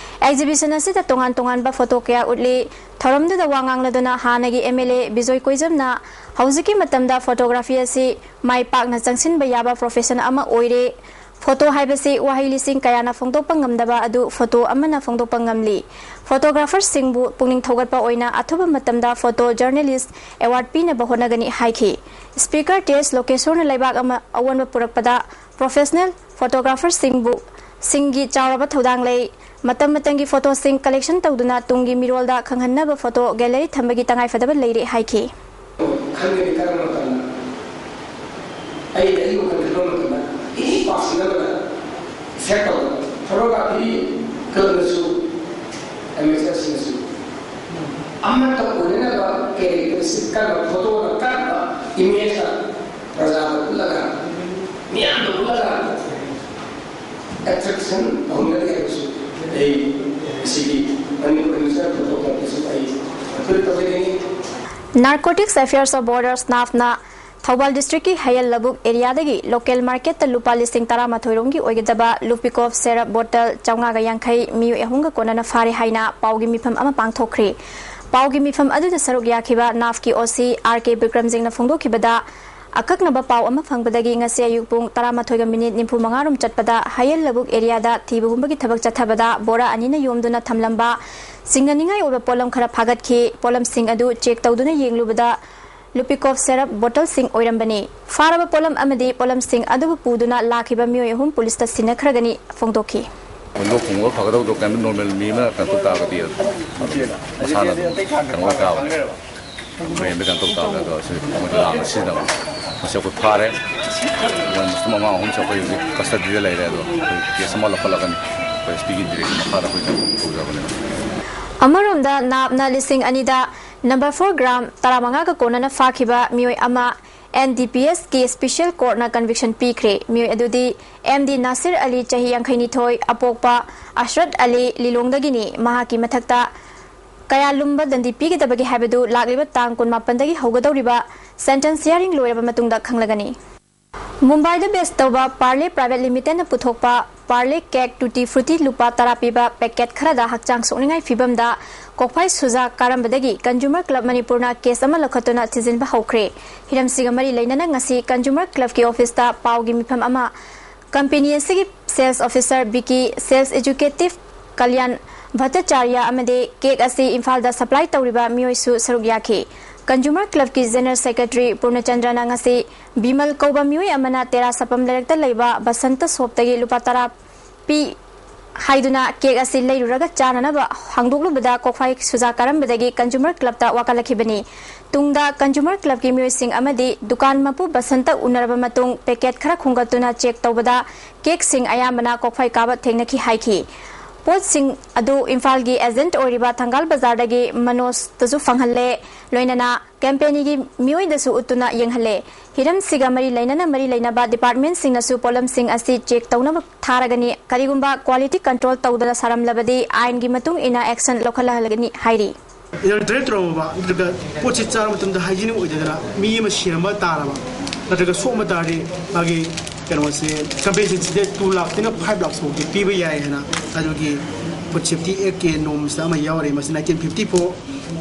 Exhibition ꯑꯁꯤꯗ ꯇꯣꯉꯥꯟ ꯇꯣꯉꯥꯟꯕ photo ꯀꯌꯥ ꯎꯠꯂꯤ꯫ ꯊꯧꯔꯝꯗꯨꯗ ꯋꯥ ꯉꯥꯡꯂꯗꯨꯅ ꯍꯥꯟꯅꯒꯤ ꯑꯦꯝ ꯑꯦꯜ ꯑꯦ ꯕꯤꯖꯣꯏ ꯀꯣꯏꯖꯝꯅ ꯍꯧꯖꯤꯛꯀꯤ ꯃꯇꯝꯗ photography ꯑꯁꯤ ꯃꯥꯏ ꯄꯥꯛꯅ ꯆꯪꯁꯤꯟꯕ ꯌꯥꯕ profession ꯑꯃ ꯑꯣꯏꯔꯦ꯫ Photo ꯍꯥꯏꯕꯁꯤ ꯋꯥꯍꯩ ꯂꯤꯁꯤꯡ ꯀꯌꯥꯅ ꯐꯣꯡꯗꯣꯛꯄ ꯉꯝꯗꯕ ꯑꯗꯨ photo ꯑꯃꯅ ꯐꯣꯡꯗꯣꯛꯄ ꯉꯝꯂꯤ꯫ Photographerꯁꯤꯡꯕꯨ ꯄꯨꯛꯅꯤꯡ ꯊꯧꯒꯠꯄ ꯑꯣꯏꯅ ꯑꯊꯨꯕ ꯃꯇꯝꯗ photo journalist award ꯄꯤꯅꯕ ꯍꯣꯠꯅꯒꯅꯤ ꯍꯥꯏꯈꯤ꯫ Speaker ꯇꯤ ꯑꯦꯁ ꯂꯣꯀꯦꯁꯣꯔꯅ ꯂꯩꯕꯥꯛ ꯑꯃ ꯑꯑꯣꯟꯕ ꯄꯨꯔꯛꯄꯗ professional photographerꯁꯤꯡꯕꯨ, ꯁꯤꯡꯒꯤ ꯆꯥꯎꯔꯕ ꯊꯧꯗꯥꯡ ꯂꯩ꯫ ꯃꯇꯝ ꯃꯇꯝꯒꯤ photoꯁꯤꯡ collection ꯇꯧꯗꯨꯅ ꯇꯨꯡꯒꯤ ꯃꯤꯔꯣꯜꯗ ꯈꯪꯍꯟꯅꯕ photo gallery ꯊꯝꯕꯒꯤ ꯇꯉꯥꯏꯐꯗꯕ ꯂꯩꯔꯦ ꯍꯥꯏꯈꯤ꯫ ꯈꯟꯒꯅꯤ ꯀꯔꯝꯕ ꯃꯇꯝꯗ? ꯑꯩ ꯑꯩ ꯋꯥꯈꯜ ꯈꯟꯕ ꯃꯇꯝꯗ ꯑꯦꯅꯤ ꯄꯥꯔꯁꯟ ꯑꯃꯗ ꯏꯐꯦꯛ ꯇꯧꯕ ꯐꯣꯇꯣꯒ꯭ꯔꯥꯐꯤ ꯀ꯭ꯂꯕꯅꯁꯨ ꯑꯦꯃꯦꯆꯔꯁꯤꯡꯅꯁꯨ ꯑꯃꯠꯇ ꯑꯣꯏꯅꯅꯕ ꯀꯦꯔꯦꯛꯇꯔꯤꯁꯇꯤꯛ ꯀꯔꯝꯕ ꯐꯣꯇꯣꯅ ꯀꯔꯝꯕ ꯏꯃꯦꯖꯇ ꯄ꯭ꯔꯖꯥꯗ ꯎꯠꯂꯒ ꯃꯤꯌꯥꯝꯗ ꯎꯠꯂꯒ ꯑꯦꯇ꯭ꯔꯦꯛꯁꯟ ꯇꯧꯍꯟꯒꯅꯤ ꯍꯥꯏꯕꯁꯨ ꯑꯩ ꯉꯁꯤꯒꯤ ꯃꯅꯤꯄꯨꯔ ꯑꯦꯃꯦꯆꯔ ꯐꯣꯇꯣꯒ꯭ꯔꯥꯐꯤꯁꯨ ꯑꯩ ꯑꯩꯈꯣꯏ ꯇꯧꯖꯅꯤꯡꯉꯤ꯫ Narcotics Affairs of Borders, ꯅꯥꯐꯅ Thoubal ꯗꯤꯁꯇ꯭ꯔꯤꯛꯀꯤ ꯍꯌꯦꯜ ꯂꯧꯕꯨꯛ ꯑꯦꯔꯤꯌꯥꯗꯒꯤ ꯂꯣꯀꯦꯜ ꯃꯥꯔꯀꯦꯠꯇ ꯂꯨꯄꯥ ꯂꯤꯁꯤꯡ ꯇꯔꯥꯃꯥꯊꯣꯏ ꯔꯣꯝꯒꯤ ꯑꯣꯏꯒꯗꯕ ꯂꯨꯄꯤꯀꯣꯞ ꯁꯦꯔꯞ ꯕꯣꯇꯜ ꯆꯥꯝꯃꯉꯥꯒ ꯌꯥꯡꯈꯩ ꯃꯤꯑꯣꯏ ꯑꯍꯨꯝꯒ ꯀꯣꯟꯅꯅ ꯐꯥꯔꯦ ꯍꯥꯏꯅ ꯄꯥꯎꯒꯤ ꯃꯤꯐꯝ ꯑꯃ ꯄꯥꯡꯊꯣꯛꯈ꯭ꯔꯦ꯫ ꯄꯥꯎꯒꯤ ꯃꯤꯐꯝ ꯑꯗꯨꯗ ꯁꯔꯨꯛ ꯌꯥꯈꯤꯕ ꯅꯥꯐꯀꯤ ꯑꯣ ꯁꯤ ꯑꯥꯔ ꯀꯦ ꯕꯤꯀ꯭ꯔꯝꯁꯤꯡꯅ ꯐꯣꯡꯗꯣꯛꯈꯤꯕꯗ, ꯑꯀꯛꯅꯕ ꯄꯥꯎ ꯑꯃ ꯐꯪꯕꯗꯒꯤ ꯉꯁꯤ ꯑꯌꯨꯛ ꯄꯨꯡ ꯇꯔꯥꯃꯥꯊꯣꯏꯒ ꯃꯤꯅꯤꯠ ꯅꯤꯐꯨ ꯃꯉꯥ ꯔꯣꯝ ꯆꯠꯄꯗ ꯍꯌꯦꯜ ꯂꯧꯕꯨꯛ ꯑꯦꯔꯤꯌꯥꯗ ꯊꯤꯕ ꯍꯨꯝꯕꯒꯤ ꯊꯕꯛ ꯆꯠꯊꯕꯗ ꯕꯣꯔꯥ ꯑꯅꯤꯅ ꯌꯣꯝꯗꯨꯅ ꯊꯝꯂꯝꯕ ꯆꯤꯡꯅꯅꯤꯡꯉꯥꯏ ꯑꯣꯏꯕ ꯄꯣꯠꯂꯝ ꯈꯔ ꯐꯥꯒꯠꯈꯤ꯫ ꯄꯣꯠꯂꯝꯁꯤꯡ ꯑꯗꯨ ꯆꯦꯛ ꯇꯧꯗꯨꯅ ꯌꯦꯡꯂꯨꯕꯗ ꯂꯨꯄꯤꯀꯣꯞ ꯁꯦꯔꯞ ꯕꯣꯇꯜꯁꯤꯡ ꯑꯣꯏꯔꯝꯕꯅꯤ꯫ ꯐꯥꯔꯕ ꯄꯣꯠꯂꯝ ꯑꯃꯗꯤ ꯄꯣꯠꯂꯝꯁꯤꯡ ꯑꯗꯨꯕꯨ ꯄꯨꯗꯨꯅ ꯂꯥꯛꯈꯤꯕ ꯃꯤꯑꯣꯏ ꯑꯍꯨꯝ ꯄꯨꯂꯤꯁꯇ ꯁꯤꯟꯅꯈ꯭ꯔꯒꯅꯤ ꯐꯣꯡꯗꯣꯛꯈꯤ꯫ ꯂꯣꯛ ꯊꯨꯡꯕ ꯐꯒꯗꯧꯗꯣ ꯀꯩꯝꯇ ꯅꯣꯔꯃꯦꯜ ꯃꯤ ꯑꯃꯅ ꯀꯩꯅꯣ ꯇꯧ ꯇꯥꯔꯒꯗꯤ ꯑꯗꯨꯝ ꯃꯁꯥꯅ ꯑꯗꯨꯝ ꯀꯩꯅꯣ ꯇꯥꯕꯅꯦ꯫ ꯕ꯭ꯔꯦꯟꯗ ꯀꯩꯅꯣ ꯇꯧ ꯇꯥꯕꯅꯦ꯫ ꯑꯗꯣ ꯁꯤ ꯃꯣꯏꯗ ꯂꯥꯟꯅ ꯁꯤꯖꯤꯟꯅꯕ꯫ ꯃꯁꯤ ꯑꯩꯈꯣꯏ ꯐꯥꯔꯦ꯫ ꯃꯣꯏ ꯃꯁꯤ ꯑꯉꯥꯡ ꯑꯍꯨꯝꯁꯦ ꯑꯩꯈꯣꯏ ꯍꯧꯖꯤꯛ ꯀꯁꯇꯗꯤꯗ ꯂꯩꯔꯦ꯫ ꯑꯗꯣ ꯑꯩꯈꯣꯏ ꯀꯦꯁ ꯑꯃ ꯂꯧꯈꯠꯂꯛꯀꯅꯤ꯫ ꯑꯩꯈꯣꯏ ꯑꯦꯁ ꯄꯤꯒꯤ ꯗꯤꯔꯦꯛꯁꯟ ꯃꯈꯥꯗ ꯑꯩꯈꯣꯏ ꯇꯧꯖꯕꯅꯦꯕ꯫ ꯑꯃꯔꯣꯝꯗ ꯅꯥꯞꯅ ꯂꯤꯁꯤꯡ ꯑꯅꯤꯗ ꯅꯝꯕꯔ ꯐꯣꯔ ꯒ꯭ꯔꯥꯝ ꯇꯔꯥꯃꯉꯥꯒ ꯀꯣꯟꯅꯅ ꯐꯥꯈꯤꯕ ꯃꯤꯑꯣꯏ ꯑꯃ ꯑꯦꯟ ꯗꯤ ꯄꯤ ꯑꯦꯁꯀꯤ ꯁ꯭ꯄꯤꯁꯦꯜ ꯀꯣꯔꯠꯅ ꯀꯟꯚꯤꯛꯁꯟ ꯄꯤꯈ꯭ꯔꯦ꯫ ꯃꯤꯑꯣꯏ ꯑꯗꯨꯗꯤ ꯑꯦꯝ ꯗꯤ ꯅꯥꯁꯤꯔ ꯑꯂꯤ, ꯆꯍꯤ ꯌꯥꯡꯈꯩꯅꯤꯊꯣꯏ, ꯑꯄꯣꯛꯄ ꯑꯁꯔꯠ ꯑꯂꯤ, ꯂꯤꯂꯣꯡꯗꯒꯤꯅꯤ꯫ ꯃꯍꯥꯛꯀꯤ ꯃꯊꯛꯇ ꯀꯌꯥ ꯂꯨꯝꯕ ꯗꯟꯗꯤ ꯄꯤꯒꯗꯕꯒꯦ ꯍꯥꯏꯕꯗꯨ ꯂꯥꯛꯂꯤꯕ ꯇꯥꯡ ꯀꯨꯟꯃꯥꯄꯟꯗꯒꯤ ꯍꯧꯒꯗꯧꯔꯤꯕ ꯁꯦꯟꯇꯦꯟꯁ ꯍꯤꯌꯥꯔꯤꯡ ꯂꯣꯏꯔꯕ ꯃꯇꯨꯡꯗ ꯈꯪꯂꯒꯅꯤ꯫ ꯃꯨꯝꯕꯥꯏꯗ ꯕꯦꯁ ꯇꯧꯕ ꯄꯥꯔꯂꯦ ꯄ꯭ꯔꯥꯏꯚꯦꯠ ꯂꯤꯃꯤꯇꯦꯗꯅ ꯄꯨꯊꯣꯛꯄ ꯄꯥꯔꯂꯦ ꯀꯦꯛ ꯇꯨꯇꯤ ꯐ꯭ꯔꯨꯇꯤ ꯂꯨꯄꯥ ꯇꯔꯥ ꯄꯤꯕ ꯄꯦꯀꯦꯠ ꯈꯔꯗ ꯍꯛꯆꯥꯡ ꯁꯣꯛꯅꯤꯡꯉꯥꯏ ꯐꯤꯕꯝꯗ ꯀꯣꯛꯐꯥꯏ ꯁꯨꯖꯥ ꯀꯥꯔꯝꯕꯗꯒꯤ ꯀꯟꯖꯨꯃꯔ ꯀ꯭ꯂꯕ ꯃꯅꯤꯄꯨꯔꯅ ꯀꯦꯁ ꯑꯃ ꯂꯧꯈꯠꯇꯨꯅ ꯊꯤꯖꯤꯟꯕ ꯍꯧꯈ꯭ꯔꯦ꯫ ꯍꯤꯔꯝꯁꯤꯒ ꯃꯔꯤ ꯂꯩꯅꯅ ꯉꯁꯤ ꯀꯟꯖꯨꯃꯔ ꯀ꯭ꯂꯕꯀꯤ ꯑꯣꯐꯤꯁꯇ ꯄꯥꯎꯒꯤ ꯃꯤꯐꯝ ꯑꯃ ꯀꯝꯄꯦꯅꯤ ꯑꯁꯤꯒꯤ sales officer ꯕꯤꯀꯤ, sales educative Kalyan ꯚꯠꯇꯆꯥꯔꯌ ꯑꯃꯗꯤ ꯀꯦꯛ ꯑꯁꯤ ꯏꯝꯐꯥꯜꯗ ꯁꯄ꯭ꯂꯥꯏ ꯇꯧꯔꯤꯕ ꯃꯤꯑꯣꯏꯁꯨ ꯁꯔꯨꯛ ꯌꯥꯈꯤ꯫ ꯀꯟꯖꯨꯃꯔ ꯀ꯭ꯂꯕꯀꯤ ꯖꯦꯅꯔꯦꯜ ꯁꯦꯀ꯭ꯔꯦꯇꯔꯤ ꯄꯨꯔꯅꯆꯟꯗ꯭ꯔꯅ ꯉꯁꯤ ꯕꯤꯃꯜ ꯀꯧꯕ ꯃꯤꯑꯣꯏ ꯑꯃꯅ ꯇꯦꯔꯥ ꯁꯄꯝ ꯂꯩꯔꯛꯇ ꯂꯩꯕ ꯕꯁꯟꯇ ꯁꯣꯞꯇꯒꯤ ꯂꯨꯄꯥ ꯇꯔꯥ ꯄꯤ ꯍꯥꯏꯗꯨꯅ ꯀꯦꯛ ꯑꯁꯤ ꯂꯩꯔꯨꯔꯒ ꯆꯥꯅꯅꯕ ꯍꯥꯡꯗꯣꯛꯂꯨꯕꯗ ꯀꯣꯛꯐꯥꯏ ꯁꯨꯖꯥ ꯀꯥꯔꯝꯕꯗꯒꯤ ꯀꯟꯖꯨꯃꯔ ꯀ꯭ꯂꯕꯇ ꯋꯥꯀꯠꯂꯛꯈꯤꯕꯅꯤ꯫ ꯇꯨꯡꯗ ꯀꯟꯖꯨꯃꯔ ꯀ꯭ꯂꯕꯀꯤ ꯃꯤꯑꯣꯏꯁꯤꯡ ꯑꯃꯗꯤ ꯗꯨꯀꯥꯟ ꯃꯄꯨ ꯕꯁꯟꯇ ꯎꯅꯔꯕ ꯃꯇꯨꯡ ꯄꯦꯀꯦꯠ ꯈꯔ ꯈꯣꯝꯒꯠꯇꯨꯅ ꯆꯦꯛ ꯇꯧꯕꯗ ꯀꯦꯛꯁꯤꯡ ꯑꯌꯥꯝꯕꯅ ꯀꯣꯛꯐꯩ ꯀꯥꯕ ꯊꯦꯡꯅꯈꯤ ꯍꯥꯏꯈꯤ꯫ ꯄꯣꯠꯁꯤꯡ ꯑꯗꯨ ꯏꯝꯐꯥꯜꯒꯤ ꯑꯦꯖꯦꯟꯠ ꯑꯣꯏꯔꯤꯕ ꯊꯪꯒꯥꯜ ꯕꯖꯥꯔꯗꯒꯤ ꯃꯅꯣꯖꯇꯁꯨ ꯐꯪꯍꯜꯂꯦ, ꯂꯣꯏꯅꯅ ꯀꯝꯄꯦꯅꯤꯒꯤ ꯃꯤꯑꯣꯏꯗꯁꯨ ꯎꯠꯇꯨꯅ ꯌꯦꯡꯍꯜꯂꯦ꯫ ꯍꯤꯔꯝꯁꯤꯒ ꯃꯔꯤ ꯂꯩꯅꯅ ꯃꯔꯤ ꯂꯩꯅꯕ ꯗꯤꯄꯥꯔꯠꯃꯦꯟꯠꯁꯤꯡꯅꯁꯨ ꯄꯣꯠꯂꯝꯁꯤꯡ ꯑꯁꯤ ꯆꯦꯛ ꯇꯧꯅꯕ ꯊꯥꯔꯒꯅꯤ, ꯀꯔꯤꯒꯨꯝꯕ ꯀ꯭ꯋꯥꯂꯤꯇꯤ ꯀꯟꯇ꯭ꯔꯣꯜ ꯇꯧꯗꯅ ꯁꯥꯔꯝꯂꯕꯗꯤ ꯑꯥꯏꯟꯒꯤ ꯃꯇꯨꯡ ꯏꯟꯅ ꯑꯦꯛꯁꯟ ꯂꯧꯈꯠꯂꯒꯅꯤ ꯍꯥꯏꯔꯤ꯫ ꯑꯦꯗꯜꯇꯔꯦꯠ ꯇꯧꯔꯝꯃꯕ ꯅꯠꯇ꯭ꯔꯒ ꯄꯣꯠꯁꯤ ꯆꯥꯔ ꯃꯇꯝꯗ ꯍꯥꯏꯖꯤꯅꯤꯛ ꯑꯣꯏꯗꯗꯅ ꯃꯤ ꯑꯃ ꯁꯤꯔꯝꯕ ꯇꯥꯔꯕ ꯅꯠꯇ꯭ꯔꯒ ꯁꯣꯛꯑꯝꯕ ꯇꯥꯔꯗꯤ ꯃꯥꯒꯤ ꯀꯩꯅꯣꯁꯦ ꯀꯝꯄꯦꯟꯁꯦꯁꯟꯁꯤꯗ ꯇꯨ ꯂꯥꯛꯇꯩꯅ ꯐꯥꯏꯚ ꯂꯥꯛ ꯐꯥꯎꯗꯤ ꯄꯤꯕ ꯌꯥꯏ ꯍꯥꯏꯅ ꯑꯗꯨꯒꯤ ꯐꯨꯗ ꯁꯦꯐꯇꯤ ꯑꯦꯛꯀꯤ ꯅꯣꯝꯁꯇ ꯑꯃ ꯌꯥꯎꯔꯦ꯫ ꯃꯁꯤ ꯅꯥꯏꯟꯇꯤꯟ ꯐꯤꯐꯇꯤ ꯐꯣꯔ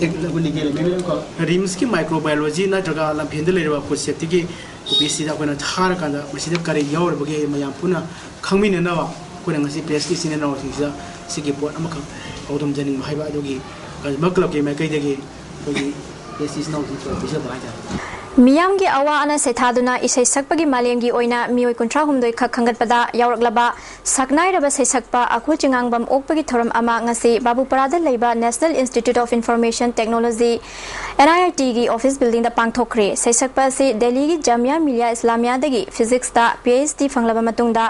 ꯑꯦꯛ ꯂꯤꯒꯦꯜ ꯑꯦꯃꯦꯟꯃꯦꯟ ꯀꯣ꯫ ꯔꯤꯝꯁꯀꯤ ꯃꯥꯏꯀ꯭ꯔꯣꯕꯥꯏꯑꯣꯂꯣꯖꯤ ꯅꯠꯇ꯭ꯔꯒ ꯂꯝꯐꯦꯜꯗ ꯂꯩꯔꯤꯕ ꯐꯨꯗ ꯁꯦꯐꯇꯤꯒꯤ ꯑꯣꯐꯤꯁꯁꯤꯗ ꯑꯩꯈꯣꯏꯅ ꯊꯥꯔꯀꯥꯟꯗ ꯃꯁꯤꯗ ꯀꯔꯤ ꯌꯥꯎꯔꯤꯕꯒꯦ ꯃꯌꯥꯝ ꯄꯨꯟꯅ ꯈꯪꯃꯤꯟꯅꯅꯕ ꯑꯩꯈꯣꯏꯅ ꯉꯁꯤ ꯄ꯭ꯔꯦꯁꯀꯤ ꯏꯆꯤꯟ ꯏꯅꯥꯎꯁꯤꯡꯁꯤꯗ ꯁꯤꯒꯤ ꯄꯣꯠ ꯑꯃꯈꯛ ꯄꯥꯎꯗꯝꯖꯅꯤꯡꯕ ꯍꯥꯏꯕ ꯑꯗꯨꯒꯤ ꯀꯟꯖꯨꯃꯔ ꯀ꯭ꯂꯕꯀꯤ ꯃꯥꯏꯀꯩꯗꯒꯤ ꯑꯩꯈꯣꯏꯒꯤ ꯄ꯭ꯔꯦꯁꯀꯤ ꯏꯆꯤꯟ ꯏꯅꯥꯎꯁꯤꯡ ꯄꯤꯖꯕ ꯍꯥꯏꯇꯥꯔꯦ꯫ ꯃꯤꯌꯥꯝꯒꯤ ꯑꯋꯥ ꯑꯅꯥ ꯁꯩꯊꯥꯗꯨꯅ ꯏꯁꯩ ꯁꯛꯄꯒꯤ ꯃꯥꯂꯦꯝꯒꯤ ꯑꯣꯏꯅ ꯃꯤꯑꯣꯏ ꯀꯨꯟꯊ꯭ꯔꯥ ꯍꯨꯝꯗꯣꯏ ꯈꯛ ꯈꯟꯒꯠꯄꯗ ꯌꯥꯎꯔꯛꯂꯕ ꯁꯛꯅꯥꯏꯔꯕ ꯁꯩꯁꯛꯄ ꯑꯈꯨ ꯆꯤꯡꯉꯥꯡꯕꯝ ꯑꯣꯛꯄꯒꯤ ꯊꯧꯔꯝ ꯑꯃ ꯉꯁꯤ ꯕꯥꯕꯨꯄꯥꯔꯥꯗ ꯂꯩꯕ National Institute of Information Technology, N I I T ꯒꯤ ꯑꯣꯐꯤꯁ ꯕꯤꯜꯗꯤꯡꯗ ꯄꯥꯡꯊꯣꯛꯈ꯭ꯔꯦ꯫ ꯁꯩꯁꯛꯄ ꯑꯁꯤ ꯗꯦꯜꯂꯤꯒꯤ Jamia Millia ꯏꯁꯂꯥꯃꯤꯌꯥꯗꯒꯤ ꯐꯤꯖꯤꯛꯁꯇ P H D ꯐꯪꯂꯕ ꯃꯇꯨꯡꯗ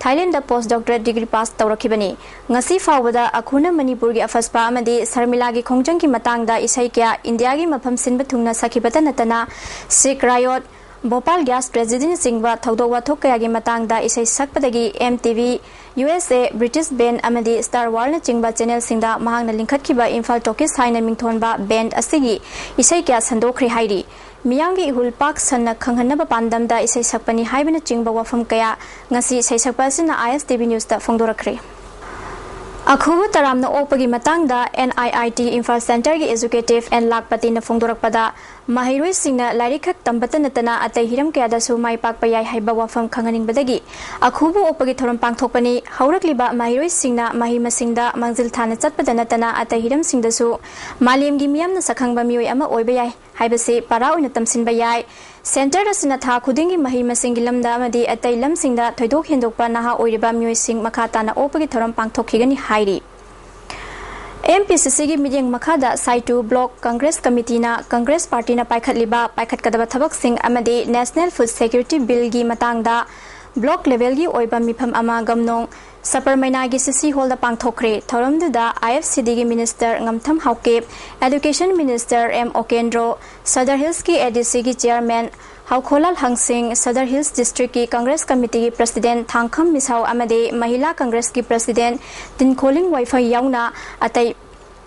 ꯊꯥꯏꯂꯦꯟꯗ ꯄꯣꯁ ꯗꯣꯛꯇꯔꯦꯠ ꯗꯤꯒ꯭ꯔꯤ ꯄꯥꯁ ꯇꯧꯔꯛꯈꯤꯕꯅꯤ꯫ ꯉꯁꯤ ꯐꯥꯎꯕꯗ ꯑꯈꯨꯅ ꯃꯅꯤꯄꯨꯔꯒꯤ ꯑꯐꯁꯄꯥ ꯑꯃꯗꯤ ꯁꯔꯃꯤꯂꯥꯒꯤ ꯈꯣꯡꯖꯪꯒꯤ ꯃꯇꯥꯡꯗ ꯏꯁꯩ ꯀꯌꯥ ꯏꯟꯗꯤꯌꯥꯒꯤ ꯃꯐꯝ ꯁꯤꯟꯕ ꯊꯨꯡꯅ ꯁꯛꯈꯤꯕꯇ ꯅꯠꯇꯅ ꯁꯤꯈ ꯔꯥꯌꯣꯠ, ꯚꯣꯄꯥꯜ ꯒ꯭ꯌꯥꯁ ꯇ꯭ꯔꯦꯖꯦꯗꯤꯅꯆꯤꯡꯕ ꯊꯧꯗꯣꯛ ꯋꯥꯊꯣꯛ ꯀꯌꯥꯒꯤ ꯃꯇꯥꯡꯗ ꯏꯁꯩ ꯁꯛꯄꯗꯒꯤ M T V, U S A, British band ꯑꯃꯗꯤ ꯁ꯭ꯇꯥꯔ ꯋꯥꯔꯜꯅꯆꯤꯡꯕ ꯆꯦꯅꯦꯜꯁꯤꯡꯗ ꯃꯍꯥꯛꯅ ꯂꯤꯡꯈꯠꯈꯤꯕ ꯏꯝꯐꯥꯜ ꯇꯣꯀꯤꯁ ꯍꯥꯏꯅ ꯃꯤꯡꯊꯣꯟꯕ ꯕꯦꯟꯗ ꯑꯁꯤꯒꯤ ꯏꯁꯩ ꯀꯌꯥ ꯁꯟꯗꯣꯛꯈ꯭ꯔꯦ ꯍꯥꯏꯔꯤ꯫ ꯃꯤꯌꯥꯝꯒꯤ ꯏꯍꯨꯜ ꯄꯥꯛ ꯁꯟꯅ ꯈꯪꯍꯟꯅꯕ ꯄꯥꯟꯗꯝꯗ ꯏꯁꯩ ꯁꯛꯄꯅꯤ ꯍꯥꯏꯕꯅꯆꯤꯡꯕ ꯋꯥꯐꯝ ꯀꯌꯥ ꯉꯁꯤ ꯏꯁꯩ ꯁꯛꯄ ꯑꯁꯤꯅ I S T V ꯅ꯭ꯌꯨꯁꯇ ꯐꯣꯡꯗꯣꯔꯛꯈ꯭ꯔꯦ꯫ ꯑꯈꯨꯕ ꯇꯔꯥꯝꯅ ꯑꯣꯛꯄꯒꯤ ꯃꯇꯥꯡꯗ N I I T Imphal ꯁꯦꯟꯇꯔꯒꯤ ꯑꯦꯖꯨꯀꯦꯇꯤꯚ ꯑꯦꯟ ꯂꯥꯛꯄꯇꯤꯅ ꯐꯣꯡꯗꯣꯔꯛꯄꯗ, ꯃꯍꯩꯔꯣꯏꯁꯤꯡꯅ ꯂꯥꯏꯔꯤꯛ ꯈꯛ ꯇꯝꯕꯇ ꯅꯠꯇꯅ ꯑꯇꯩ ꯍꯤꯔꯝ ꯀꯌꯥꯗꯁꯨ ꯃꯥꯏ ꯄꯥꯛꯄ ꯌꯥꯏ ꯍꯥꯏꯕ ꯋꯥꯐꯝ ꯈꯪꯍꯟꯅꯤꯡꯕꯗꯒꯤ ꯑꯈꯨꯕ ꯑꯣꯛꯄꯒꯤ ꯊꯧꯔꯝ ꯄꯥꯡꯊꯣꯛꯄꯅꯤ꯫ ꯍꯧꯔꯛꯂꯤꯕ ꯃꯍꯩꯔꯣꯏꯁꯤꯡꯅ ꯃꯍꯩ ꯃꯁꯤꯡꯗ ꯃꯥꯡꯖꯤꯜ ꯊꯥꯅ ꯆꯠꯄꯗ ꯅꯠꯇꯅ ꯑꯇꯩ ꯍꯤꯔꯝꯁꯤꯡꯗꯁꯨ ꯃꯥꯂꯦꯝꯒꯤ ꯃꯤꯌꯥꯝꯅ ꯁꯛꯈꯪꯕ ꯃꯤꯑꯣꯏ ꯑꯃ ꯑꯣꯏꯕ ꯌꯥꯏ ꯍꯥꯏꯕꯁꯤ ꯄꯥꯔꯥ ꯑꯣꯏꯅ ꯇꯝꯁꯤꯟꯕ ꯌꯥꯏ꯫ ꯁꯦꯟꯇꯔ ꯑꯁꯤꯅ ꯊꯥ ꯈꯨꯗꯤꯡꯒꯤ ꯃꯍꯩ ꯃꯁꯤꯡꯒꯤ ꯂꯝꯗ ꯑꯃꯗꯤ ꯑꯇꯩ ꯂꯝꯁꯤꯡꯗ ꯊꯣꯏꯗꯣꯛ ꯍꯦꯟꯗꯣꯛꯄ ꯅꯍꯥ ꯑꯣꯏꯔꯤꯕ ꯃꯤꯑꯣꯏꯁꯤꯡ ꯃꯈꯥ ꯇꯥꯅ ꯑꯣꯛꯄꯒꯤ ꯊꯧꯔꯝ ꯄꯥꯡꯊꯣꯛꯈꯤꯒꯅꯤ ꯍꯥꯏꯔꯤ꯫ ꯑꯦꯝ ꯄꯤ ꯁꯤ ꯁꯤꯒꯤ ꯃꯤꯠꯌꯦꯡ ꯃꯈꯥꯗ ꯁꯥꯏꯇꯨ ꯕ꯭ꯂꯣꯛ ꯀꯪꯒ꯭ꯔꯦꯁ ꯀꯃꯤꯇꯤꯅ ꯀꯪꯒ꯭ꯔꯦꯁ ꯄꯥꯔꯇꯤꯅ ꯄꯥꯏꯈꯠꯂꯤꯕ ꯄꯥꯏꯈꯠꯀꯗꯕ ꯊꯕꯛꯁꯤꯡ ꯑꯃꯗꯤ National Food Security Billꯒꯤ ꯃꯇꯥꯡꯗ ꯕ꯭ꯂꯣꯛ ꯂꯦꯚꯦꯜꯒꯤ ꯑꯣꯏꯕ ꯃꯤꯐꯝ ꯑꯃ ꯒꯝꯅꯣꯡ ꯁꯄꯔꯃꯩꯅꯥꯒꯤ ꯁꯤ ꯁꯤ ꯍꯣꯜꯗ ꯄꯥꯡꯊꯣꯛꯈ꯭ꯔꯦ꯫ ꯊꯧꯔꯝꯗꯨꯗ ꯑꯥꯏ ꯑꯦꯐ ꯁꯤ ꯗꯤꯒꯤ minister Ngamthang Haokip, education minister M Okendro, Sadar ꯍꯤꯜꯁꯀꯤ ꯑꯦ ꯗꯤ ꯁꯤꯒꯤ ꯆꯤꯌꯔꯃꯦꯟ ꯍꯥꯎꯈꯣꯂꯥꯜ ꯍꯪꯁꯤꯡ, ꯁꯗꯔ ꯍꯤꯜꯁ ꯗꯤꯁꯇ꯭ꯔꯤꯛꯀꯤ ꯀꯪꯒ꯭ꯔꯦꯁ ꯀꯃꯤꯇꯤꯒꯤ ꯄ꯭ꯔꯁꯤꯗꯦꯟ ꯊꯥꯡꯈꯝ ꯃꯤꯁꯥꯎ ꯑꯃꯗꯤ ꯃꯍꯤꯂꯥ ꯀꯪꯒ꯭ꯔꯦꯁꯀꯤ ꯄ꯭ꯔꯁꯤꯗꯦꯟ ꯇꯤꯟꯈꯣꯂꯤꯡ ꯋꯥꯏꯐꯩ ꯌꯥꯎꯅ ꯑꯇꯩ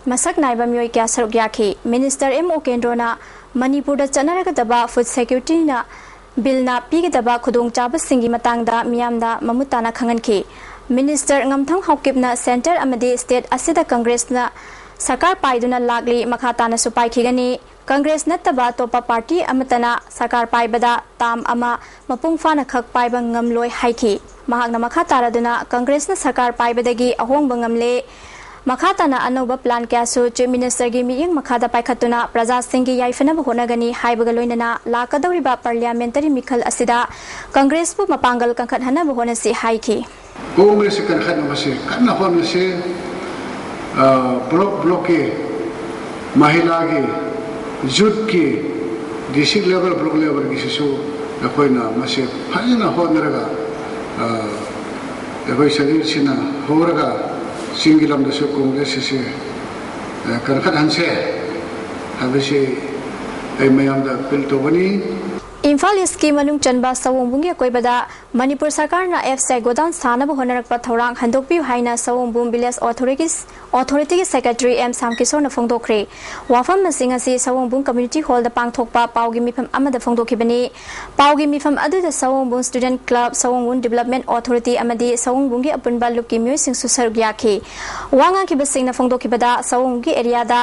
ꯃꯁꯛ ꯅꯥꯏꯕ ꯃꯤꯑꯣꯏ ꯀꯌꯥ ꯁꯔꯨꯛ ꯌꯥꯈꯤ꯫ ꯃꯤꯅꯤꯁꯇꯔ ꯑꯦꯝ ꯑꯣꯀꯦꯟꯗ꯭ꯔꯣꯅ ꯃꯅꯤꯄꯨꯔꯗ ꯆꯠꯅꯔꯒꯗꯕ ꯐꯨꯗ ꯁꯦꯀ꯭ꯌꯨꯔꯤꯇꯤꯅ ꯕꯤꯜꯅ ꯄꯤꯒꯗꯕ ꯈꯨꯗꯣꯡꯆꯥꯕꯁꯤꯡꯒꯤ ꯃꯇꯥꯡꯗ ꯃꯤꯌꯥꯝꯗ ꯃꯃꯨꯠ ꯇꯥꯅ ꯈꯪꯍꯟꯈꯤ꯫ ꯃꯤꯅꯤꯁꯇꯔ ꯉꯝꯊꯪ ꯍꯥꯎꯀꯤꯞꯅ ꯁꯦꯟꯇꯔ ꯑꯃꯗꯤ ꯁ꯭ꯇꯦꯠ ꯑꯁꯤꯗ ꯀꯪꯒ꯭ꯔꯦꯁꯅ ꯁꯔꯀꯥꯔ ꯄꯥꯏꯗꯨꯅ ꯂꯥꯛꯂꯤ, ꯃꯈꯥ ꯇꯥꯅꯁꯨ ꯄꯥꯏꯈꯤꯒꯅꯤ꯫ ꯀꯪꯒ꯭ꯔꯦꯁ ꯅꯠꯇꯕ ꯑꯇꯣꯞꯄ ꯄꯥꯔꯇꯤ ꯑꯃꯠꯇꯅ ꯁꯔꯀꯥꯔ ꯄꯥꯏꯕꯗ ꯇꯥꯝ ꯑꯃ ꯃꯄꯨꯡ ꯐꯥꯅ ꯈꯛ ꯄꯥꯏꯕ ꯉꯝꯂꯣꯏ ꯍꯥꯏꯈꯤ꯫ ꯃꯍꯥꯛꯅ ꯃꯈꯥ ꯇꯥꯔꯗꯨꯅ ꯀꯪꯒ꯭ꯔꯦꯁꯅ ꯁꯔꯀꯥꯔ ꯄꯥꯏꯕꯗꯒꯤ ꯑꯍꯣꯡꯕ ꯉꯝꯂꯦ, ꯃꯈꯥ ꯇꯥꯅ ꯑꯅꯧꯕ ꯄ꯭ꯂꯥꯟ ꯀꯌꯥꯁꯨ ꯆꯤꯐ ꯃꯤꯅꯤꯁꯇꯔꯒꯤ ꯃꯤꯠꯌꯦꯡ ꯃꯈꯥꯗ ꯄꯥꯏꯈꯠꯇꯨꯅ ꯄ꯭ꯔꯖꯥꯁꯤꯡꯒꯤ ꯌꯥꯏꯐꯅꯕ ꯍꯣꯠꯅꯒꯅꯤ ꯍꯥꯏꯕꯒ ꯂꯣꯏꯅꯅ ꯂꯥꯛꯀꯗꯧꯔꯤꯕ ꯄꯥꯔꯂꯤꯌꯥꯃꯦꯟꯇꯔꯤ ꯃꯤꯈꯜ ꯑꯁꯤꯗ ꯀꯪꯒ꯭ꯔꯦꯁꯄꯨ ꯃꯄꯥꯡꯒꯜ ꯀꯟꯈꯠꯍꯟꯅꯕ ꯍꯣꯠꯅꯁꯤ ꯍꯥꯏꯈꯤ꯫ ꯀꯣꯡꯒ꯭ꯔꯦꯁꯁꯤ ꯀꯟꯈꯠꯅꯕꯁꯤ ꯀꯟꯅ ꯍꯣꯠꯅꯁꯤ꯫ ꯑ, ꯕ꯭ꯂꯣꯛ ꯕ꯭ꯂꯣꯛꯀꯤ, ꯃꯍꯤꯂꯥꯒꯤ, ꯌꯨꯠꯀꯤ, ꯗꯤꯁꯇ꯭ꯔꯤꯛ ꯂꯦꯚꯦꯜ, ꯕ꯭ꯂꯣꯛ ꯂꯦꯚꯦꯜꯒꯤꯁꯤꯁꯨ ꯑꯩꯈꯣꯏꯅ ꯃꯁꯤ ꯐꯖꯅ ꯍꯣꯠꯅꯔꯒ, ꯑ, ꯑꯩꯈꯣꯏ ꯁꯔꯤꯔꯁꯤꯅ ꯍꯧꯔꯒ ꯆꯤꯡꯒꯤ ꯂꯝꯗꯁꯨ ꯀꯣꯡꯒ꯭ꯔꯦꯁ ꯑꯁꯤ, ꯑ, ꯀꯟꯈꯠꯍꯟꯁꯦ ꯍꯥꯏꯕꯁꯤ ꯑꯩ ꯃꯌꯥꯝꯗ ꯑꯄꯤꯜ ꯇꯧꯒꯅꯤ꯫ ꯏꯝꯐꯥꯜ ꯏꯁꯀꯤ ꯃꯅꯨꯡ ꯆꯟꯕ ꯁꯑꯣꯡꯕꯨꯡꯒꯤ ꯑꯀꯣꯏꯕꯗ ꯃꯅꯤꯄꯨꯔ ꯁꯔꯀꯥꯔꯅ ꯑꯦꯐ ꯁꯤ ꯑꯥꯏ ꯒꯣꯗꯥꯎꯟ ꯁꯥꯅꯕ ꯍꯣꯠꯅꯔꯛꯄ ꯊꯧꯔꯥꯡ ꯍꯟꯗꯣꯛꯄꯤꯌꯨ ꯍꯥꯏꯅ ꯁꯑꯣꯡꯕꯨꯡ ꯚꯤꯂꯦꯖ ꯑꯣꯊꯣꯔꯤꯇꯤꯁ, ꯑꯣꯊꯣꯔꯤꯇꯤꯒꯤ ꯁꯦꯀ꯭ꯔꯦꯇꯔꯤ ꯑꯦꯝ ꯁꯥꯝꯀꯤꯁꯣꯔꯅ ꯐꯣꯡꯗꯣꯛꯈ꯭ꯔꯦ꯫ ꯋꯥꯐꯝ ꯑꯁꯤꯡ ꯑꯁꯤ ꯁꯑꯣꯡꯕꯨꯡ ꯀꯝꯃ꯭ꯌꯨꯅꯤꯇꯤ ꯍꯣꯜꯗ ꯄꯥꯡꯊꯣꯛꯄ ꯄꯥꯎꯒꯤ ꯃꯤꯐꯝ ꯑꯃꯗ ꯐꯣꯡꯗꯣꯛꯈꯤꯕꯅꯤ꯫ ꯄꯥꯎꯒꯤ ꯃꯤꯐꯝ ꯑꯗꯨꯗ ꯁꯑꯣꯡꯕꯨꯡ ꯁ꯭ꯇꯨꯗꯦꯟꯠ ꯀ꯭ꯂꯕ, ꯁꯑꯣꯡꯕꯨꯡ ꯗꯤꯕꯦꯂꯞꯃꯦꯟꯠ ꯑꯣꯊꯣꯔꯤꯇꯤ ꯑꯃꯗꯤ ꯁꯑꯣꯡꯕꯨꯡꯒꯤ ꯑꯄꯨꯟꯕ ꯂꯨꯞꯀꯤ ꯃꯤꯑꯣꯏꯁꯤꯡꯁꯨ ꯁꯔꯨꯛ ꯌꯥꯈꯤ꯫ ꯋꯥ ꯉꯥꯡꯈꯤꯕꯁꯤꯡꯅ ꯐꯣꯡꯗꯣꯛꯈꯤꯕꯗ, ꯁꯑꯣꯡꯕꯨꯡꯒꯤ ꯑꯦꯔꯤꯌꯥꯗ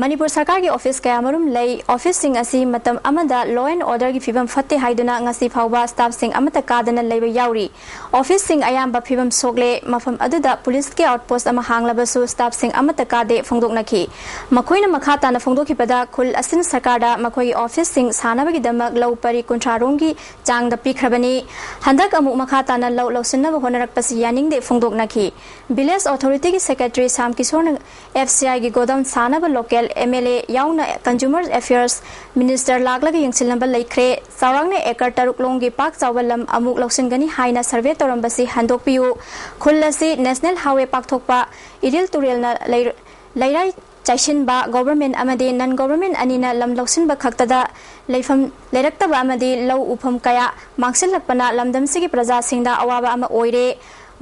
ꯃꯅꯤꯄꯨꯔ ꯁꯔꯀꯥꯔꯒꯤ ꯑꯣꯐꯤꯁ ꯀꯌꯥꯃꯔꯨꯝ ꯂꯩ꯫ ꯑꯣꯐꯤꯁꯁꯤꯡ ꯑꯁꯤ ꯃꯇꯝ ꯑꯃꯗ law and orderꯒꯤ ꯐꯤꯕꯝ ꯐꯠꯇꯦ ꯍꯥꯏꯗꯨꯅ ꯉꯁꯤ ꯐꯥꯎꯕ staffꯁꯤꯡ ꯑꯃꯠꯇ ꯀꯥꯗꯅ ꯂꯩꯕ ꯌꯥꯎꯔꯤ꯫ ꯑꯣꯐꯤꯁꯁꯤꯡ ꯑꯌꯥꯝꯕ ꯐꯤꯕꯝ ꯁꯣꯛꯂꯦ꯫ ꯃꯐꯝ ꯑꯗꯨꯗ ꯄꯨꯂꯤꯁꯀꯤ outpost ꯑꯃ ꯍꯥꯡꯂꯕꯁꯨ staffꯁꯤꯡ ꯑꯃꯠꯇ ꯀꯥꯗꯦ ꯐꯣꯡꯗꯣꯛꯅꯈꯤ꯫ ꯃꯈꯣꯏꯅ ꯃꯈꯥ ꯇꯥꯅ ꯐꯣꯡꯗꯣꯛꯈꯤꯕꯗ, ꯈꯨꯜ ꯑꯁꯤꯅ ꯁꯔꯀꯥꯔꯗ ꯃꯈꯣꯏꯒꯤ ꯑꯣꯐꯤꯁꯁꯤꯡ ꯁꯥꯅꯕꯒꯤꯗꯃꯛ ꯂꯧ ꯄꯔꯤ ꯀꯨꯟꯊ꯭ꯔꯥ ꯔꯣꯝꯒꯤ ꯆꯥꯡꯗ ꯄꯤꯈ꯭ꯔꯕꯅꯤ꯫ ꯍꯟꯗꯛ ꯑꯃꯨꯛ ꯃꯈꯥ ꯇꯥꯅ ꯂꯧ ꯂꯧꯁꯤꯟꯅꯕ ꯍꯣꯠꯅꯔꯛꯄꯁꯤ ꯌꯥꯅꯤꯡꯗꯦ ꯐꯣꯡꯗꯣꯛꯅꯈꯤ꯫ Village Authorityꯒꯤ Secretary ꯁ꯭ꯌꯥꯝ ꯀꯤꯁꯣꯔꯅ FCIꯒꯤ godown ꯁꯥꯅꯕ local MLA ꯌꯥꯎꯅ Consumer Affairs Minister ꯂꯥꯛꯂꯒ ꯌꯦꯡꯁꯤꯟꯅꯕ ꯂꯩꯈ꯭ꯔꯦ꯫ ꯆꯥꯎꯔꯥꯛꯅ acre ꯇꯔꯨꯛ ꯂꯣꯝꯒꯤ ꯄꯥꯛ ꯆꯥꯎꯕ ꯂꯝ ꯑꯃꯨꯛ ꯂꯧꯁꯤꯟꯒꯅꯤ ꯍꯥꯏꯅ survey ꯇꯧꯔꯝꯕꯁꯤ ꯍꯟꯗꯣꯛꯄꯤꯌꯨ꯫ ꯈꯨꯜ ꯑꯁꯤ National Highway ꯄꯥꯛꯊꯣꯛꯄ, ꯏꯔꯤꯜ ꯇꯨꯔꯦꯜꯅ ꯂꯩ-, ꯂꯩꯔꯥꯏ ꯆꯥꯏꯁꯤꯟꯕ, government ꯑꯃꯗꯤ non government ꯑꯅꯤꯅ ꯂꯝ ꯂꯧꯁꯤꯟꯕ ꯈꯛꯇꯗ ꯂꯩꯐꯝ ꯂꯩꯔꯛꯇꯕ ꯑꯃꯗꯤ ꯂꯧ ꯎꯐꯝ ꯀꯌꯥ ꯃꯥꯡꯁꯤꯜꯂꯛꯄꯅ ꯂꯝꯗꯝꯁꯤꯒꯤ ꯄ꯭ꯔꯖꯥꯁꯤꯡꯗ ꯑꯋꯥꯕ ꯑꯃ ꯑꯣꯏꯔꯦ꯫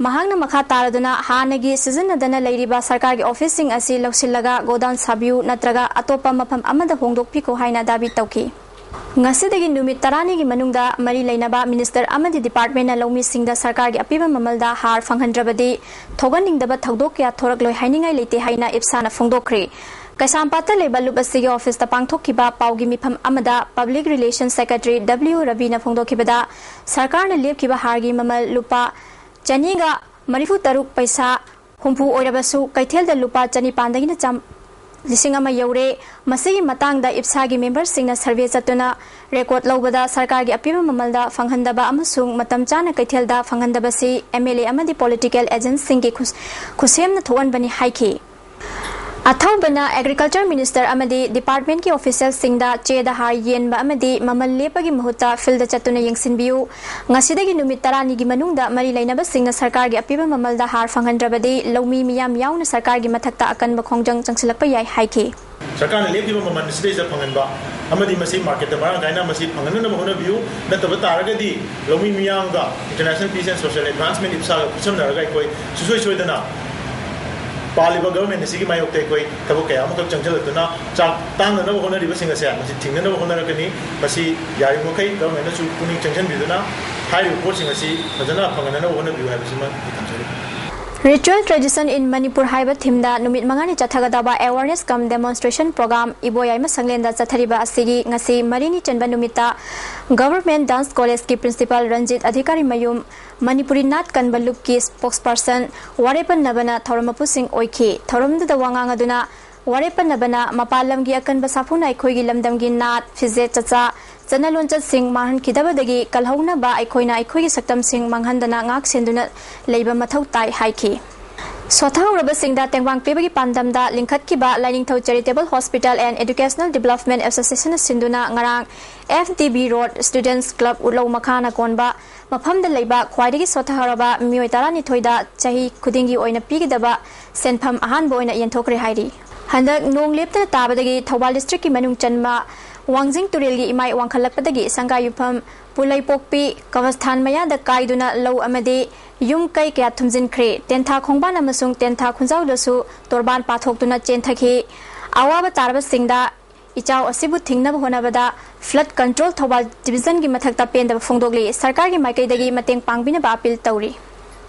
ꯃꯍꯥꯛꯅ ꯃꯈꯥ ꯇꯥꯔꯗꯨꯅ ꯍꯥꯟꯅꯒꯤ ꯁꯤꯖꯤꯟꯅꯗꯅ ꯂꯩꯔꯤꯕ ꯁꯔꯀꯥꯔꯒꯤ ꯑꯣꯐꯤꯁꯁꯤꯡ ꯑꯁꯤ ꯂꯧꯁꯤꯜꯂꯒ godown ꯁꯥꯕꯤꯌꯨ ꯅꯠꯇ꯭ꯔꯒ ꯑꯇꯣꯞꯄ ꯃꯐꯝ ꯑꯃꯗ ꯍꯣꯡꯗꯣꯛꯄꯤꯈꯣ ꯍꯥꯏꯅ ꯗꯥꯕꯤ ꯇꯧꯈꯤ꯫ ꯉꯁꯤꯗꯒꯤ ꯅꯨꯃꯤꯠ ꯇꯔꯥꯅꯤꯒꯤ ꯃꯅꯨꯡꯗ ꯃꯔꯤ ꯂꯩꯅꯕ minister ꯑꯃꯗꯤ departmentꯅ ꯂꯧꯃꯤꯁꯤꯡꯗ ꯁꯔꯀꯥꯔꯒꯤ ꯑꯄꯤꯕ ꯃꯃꯜꯗ ꯍꯥꯔ ꯐꯪꯍꯟꯗ꯭ꯔꯕꯗꯤ ꯊꯣꯛꯍꯟꯅꯤꯡꯗꯕ ꯊꯧꯗꯣꯛ ꯀꯌꯥ ꯊꯣꯔꯛꯂꯣꯏ ꯍꯥꯏꯅꯤꯡꯉꯥꯏ ꯂꯩꯇꯦ ꯍꯥꯏꯅ ꯏꯞꯁꯥꯅ ꯐꯣꯡꯗꯣꯛꯈ꯭ꯔꯦ꯫ ꯀꯩꯁꯥꯝꯄꯥꯠꯇ ꯂꯩꯕ ꯂꯨꯞ ꯑꯁꯤꯒꯤ ꯑꯣꯐꯤꯁꯇ ꯄꯥꯡꯊꯣꯛꯈꯤꯕ ꯄꯥꯎꯒꯤ ꯃꯤꯐꯝ ꯑꯃꯗ Public Relations Secretary W ꯔꯕꯤꯅ ꯐꯣꯡꯗꯣꯛꯈꯤꯕꯗ, ꯁꯔꯀꯥꯔꯅ ꯂꯦꯞꯈꯤꯕ ꯍꯥꯔꯒꯤ ꯃꯃꯜ ꯂꯨꯄꯥ ꯆꯅꯤꯒ ꯃꯔꯤꯐꯨ ꯇꯔꯨꯛ ꯄꯩꯁꯥ ꯍꯨꯝꯐꯨ ꯑꯣꯏꯔꯕꯁꯨ, ꯀꯩꯊꯦꯜꯗ ꯂꯨꯄꯥ ꯆꯅꯤꯄꯥꯟꯗꯒꯤꯅ ꯆꯥꯝ-, ꯂꯤꯁꯤꯡ ꯑꯃ ꯌꯧꯔꯦ꯫ ꯃꯁꯤꯒꯤ ꯃꯇꯥꯡꯗ ꯏꯞꯁꯥꯒꯤ memberꯁꯤꯡꯅ survey ꯆꯠꯇꯨꯅ record ꯂꯧꯕꯗ ꯁꯔꯀꯥꯔꯒꯤ ꯑꯄꯤꯕ ꯃꯃꯜꯗ ꯐꯪꯍꯟꯗꯕ ꯑꯃꯁꯨꯡ ꯃꯇꯝ ꯆꯥꯅ ꯀꯩꯊꯦꯜꯗ ꯐꯪꯍꯟꯗꯕꯁꯤ MLA ꯑꯃꯗꯤ political agentꯁꯤꯡꯒꯤ ꯈꯨꯠ-, ꯈꯨꯠꯁꯦꯝꯅ ꯊꯣꯛꯍꯟꯕꯅꯤ ꯍꯥꯏꯈꯤ꯫ ꯑꯊꯧꯕꯅ Agriculture Minister ꯑꯃꯗꯤ departmentꯀꯤ officialꯁꯤꯡꯗ ꯆꯦꯗ ꯍꯥꯔ ꯌꯦꯟꯕ ꯑꯃꯗꯤ ꯃꯃꯜ ꯂꯦꯞꯄꯒꯤ ꯃꯍꯨꯠꯇ fieldꯗ ꯆꯠꯇꯨꯅ ꯌꯦꯡꯁꯤꯟꯕꯤꯌꯨ꯫ ꯉꯁꯤꯗꯒꯤ ꯅꯨꯃꯤꯠ ꯇꯔꯥꯅꯤꯒꯤ ꯃꯅꯨꯡꯗ ꯃꯔꯤ ꯂꯩꯅꯕꯁꯤꯡꯅ ꯁꯔꯀꯥꯔꯒꯤ ꯑꯄꯤꯕ ꯃꯃꯜꯗ ꯍꯥꯔ ꯐꯪꯍꯟꯗ꯭ꯔꯕꯗꯤ ꯂꯧꯃꯤ ꯃꯤꯌꯥꯝ ꯌꯥꯎꯅ ꯁꯔꯀꯥꯔꯒꯤ ꯃꯊꯛꯇ ꯑꯀꯟꯕ ꯈꯣꯡꯖꯪ ꯆꯪꯁꯤꯜꯂꯛꯄ ꯌꯥꯏ ꯍꯥꯏꯈꯤ꯫ ꯁꯔꯀꯥꯔꯅ ꯂꯦꯞꯈꯤꯕ ꯃꯃꯜ ꯑꯁꯤꯗꯩꯁꯤꯗ ꯐꯪꯍꯟꯕ ꯑꯃꯗꯤ ꯃꯁꯤ marketꯇ ꯃꯔꯥꯡ ꯀꯥꯏꯅ ꯃꯁꯤ ꯐꯪꯍꯟꯅꯅꯕ ꯍꯣꯠꯅꯕꯤꯌꯨ꯫ ꯅꯠꯇꯕ ꯇꯥꯔꯒꯗꯤ ꯂꯧꯃꯤ ꯃꯤꯌꯥꯝꯒ International Peace and Social Advancement, ꯏꯞꯁꯥꯒ ꯈꯨꯠꯁꯝꯅꯔꯒ ꯑꯩꯈꯣꯏ ꯁꯨꯡꯁꯣꯏ ꯁꯣꯏꯗꯅ ꯄꯥꯜꯂꯤꯕ government ꯑꯁꯤꯒꯤ ꯃꯥꯌꯣꯛꯇ ꯑꯩꯈꯣꯏ ꯊꯕꯛ ꯀꯌꯥ ꯑꯃꯈꯛ ꯆꯪꯁꯤꯜꯂꯛꯇꯨꯅ ꯆꯥꯛ ꯇꯥꯡꯅꯅꯕ ꯍꯣꯠꯅꯔꯤꯕꯁꯤꯡ ꯑꯁꯦ ꯃꯁꯤ ꯊꯤꯡꯅꯅꯕ ꯍꯣꯠꯅꯔꯛꯀꯅꯤ꯫ ꯃꯁꯤ ꯌꯥꯔꯤꯕꯃꯈꯩ governmentꯅꯁꯨ ꯄꯨꯛꯅꯤꯡ ꯆꯪꯁꯤꯟꯕꯤꯗꯨꯅ ꯍꯥꯏꯔꯤꯕ ꯄꯣꯠꯁꯤꯡ ꯑꯁꯤ ꯐꯖꯅ ꯐꯪꯍꯟꯅꯅꯕ ꯍꯣꯠꯅꯕꯤꯌꯨ ꯍꯥꯏꯕꯁꯤꯃ ꯑꯩ ꯊꯝꯖꯔꯤ꯫ Ritual Tradition in Manipur ꯍꯥꯏꯕ ꯊꯤꯝꯗ ꯅꯨꯃꯤꯠ ꯃꯉꯥꯅꯤ ꯆꯠꯊꯒꯗꯕ Awareness cum Demonstration Program ꯏꯕꯣꯌꯥꯏꯃ ꯁꯪꯂꯦꯟꯗ ꯆꯠꯊꯔꯤꯕ ꯑꯁꯤꯒꯤ ꯉꯁꯤ ꯃꯔꯤꯅꯤ ꯆꯟꯕ ꯅꯨꯃꯤꯠꯇ Government Dance College ꯀꯤ Principal ꯔꯟꯖꯤꯠ ꯑꯙꯤꯀꯥꯔꯤ ꯃꯌꯨꯝ, ꯃꯅꯤꯄꯨꯔꯤ ꯅꯥꯠ ꯀꯟꯕ ꯂꯨꯞꯀꯤ Spokesperson ꯋꯥꯔꯦꯄꯟ ꯅꯕꯅ ꯊꯧꯔꯝ ꯃꯄꯨꯁꯤꯡ ꯑꯣꯏꯈꯤ꯫ ꯊꯧꯔꯝꯗꯨꯗ ꯋꯥ ꯉꯥꯡ ꯑꯗꯨꯅ ꯋꯥꯔꯦꯄꯟ ꯅꯕꯅ ꯃꯄꯥꯟ ꯂꯝꯒꯤ ꯑꯀꯟꯕ ꯁꯥꯐꯨꯅ ꯑꯩꯈꯣꯏꯒꯤ ꯂꯝꯗꯝꯒꯤ ꯅꯥꯠ, ꯐꯤꯖꯦꯠ ꯆꯠꯆꯥ, ꯆꯠꯅ ꯂꯣꯟꯆꯠꯁꯤꯡ ꯃꯥꯡꯍꯟꯈꯤꯗꯕꯗꯒꯤ ꯀꯜꯍꯧꯅꯕ ꯑꯩꯈꯣꯏꯅ ꯑꯩꯈꯣꯏꯒꯤ ꯁꯛꯇꯝꯁꯤꯡ ꯃꯥꯡꯍꯟꯗꯅ ꯉꯥꯛ ꯁꯦꯟꯗꯨꯅ ꯂꯩꯕ ꯃꯊꯧ ꯇꯥꯏ ꯍꯥꯏꯈꯤ꯫ ꯁꯣꯊꯍꯧꯔꯕꯁꯤꯡꯗ ꯇꯦꯡꯕꯥꯡ ꯄꯤꯕꯒꯤ ꯄꯥꯟꯗꯝꯗ ꯂꯤꯡꯈꯠꯈꯤꯕ ꯂꯥꯏꯅꯤꯡꯊꯧ Charitable Hospital and Educational Development Association ꯅ ꯁꯤꯟꯗꯨꯅ ꯉꯔꯥꯡ F D B Road Students Club ꯎꯠꯂꯧ ꯃꯈꯥꯅ ꯀꯣꯟꯕ ꯃꯐꯝꯗ ꯂꯩꯕ ꯈ꯭ꯋꯥꯏꯗꯒꯤ ꯁꯣꯊꯍꯧꯔꯕ ꯃꯤꯑꯣꯏ ꯇꯔꯥꯅꯤꯊꯣꯏꯗ ꯆꯍꯤ ꯈꯨꯗꯤꯡꯒꯤ ꯑꯣꯏꯅ ꯄꯤꯒꯗꯕ ꯁꯦꯟꯐꯝ ꯑꯍꯥꯟꯕ ꯑꯣꯏꯅ ꯌꯦꯟꯊꯣꯛꯈ꯭ꯔꯦ ꯍꯥꯏꯔꯤ꯫ ꯍꯟꯗꯛ ꯅꯣꯡ ꯂꯦꯞꯇꯅ ꯇꯥꯕꯗꯒꯤ ꯊꯧꯕꯥꯜ district ꯀꯤ ꯃꯅꯨꯡ ꯆꯟꯕ ꯋꯥꯡꯖꯤꯡ ꯇꯨꯔꯦꯜꯒꯤ ꯏꯃꯥꯏ ꯋꯥꯡꯈꯠꯂꯛꯄꯗꯒꯤ ꯁꯪꯒꯥꯏꯌꯨꯝꯐꯝ ꯄꯨꯂꯩꯄꯣꯛꯄꯤ ꯀꯕꯁꯊꯥꯟ ꯃꯌꯥꯗ ꯀꯥꯏꯗꯨꯅ ꯂꯧ ꯑꯃꯗꯤ ꯌꯨꯝ ꯀꯩ ꯀꯌꯥ ꯊꯨꯝꯖꯤꯟꯈ꯭ꯔꯦ꯫ ꯇꯦꯟꯊꯥ ꯈꯣꯡꯕꯥꯟ ꯑꯃꯁꯨꯡ ꯇꯦꯟꯊꯥ ꯈꯨꯟꯖꯥꯎꯗꯁꯨ ꯇꯣꯔꯕꯥꯟ ꯄꯥꯊꯣꯛꯇꯨꯅ ꯆꯦꯟꯊꯈꯤ꯫ ꯑꯋꯥꯕ ꯇꯥꯔꯕꯁꯤꯡꯗ ꯏꯆꯥꯎ ꯑꯁꯤꯕꯨ ꯊꯤꯡꯅꯕ ꯍꯣꯠꯅꯕꯗ Flood Control ꯊꯧꯕꯥꯜ division ꯒꯤ ꯃꯊꯛꯇ ꯄꯦꯟꯗꯕ ꯐꯣꯡꯗꯣꯛꯂꯤ꯫ ꯁꯔꯀꯥꯔꯒꯤ ꯃꯥꯏꯀꯩꯗꯒꯤ ꯃꯇꯦꯡ ꯄꯥꯡꯕꯤꯅꯕ appeal ꯇꯧꯔꯤ꯫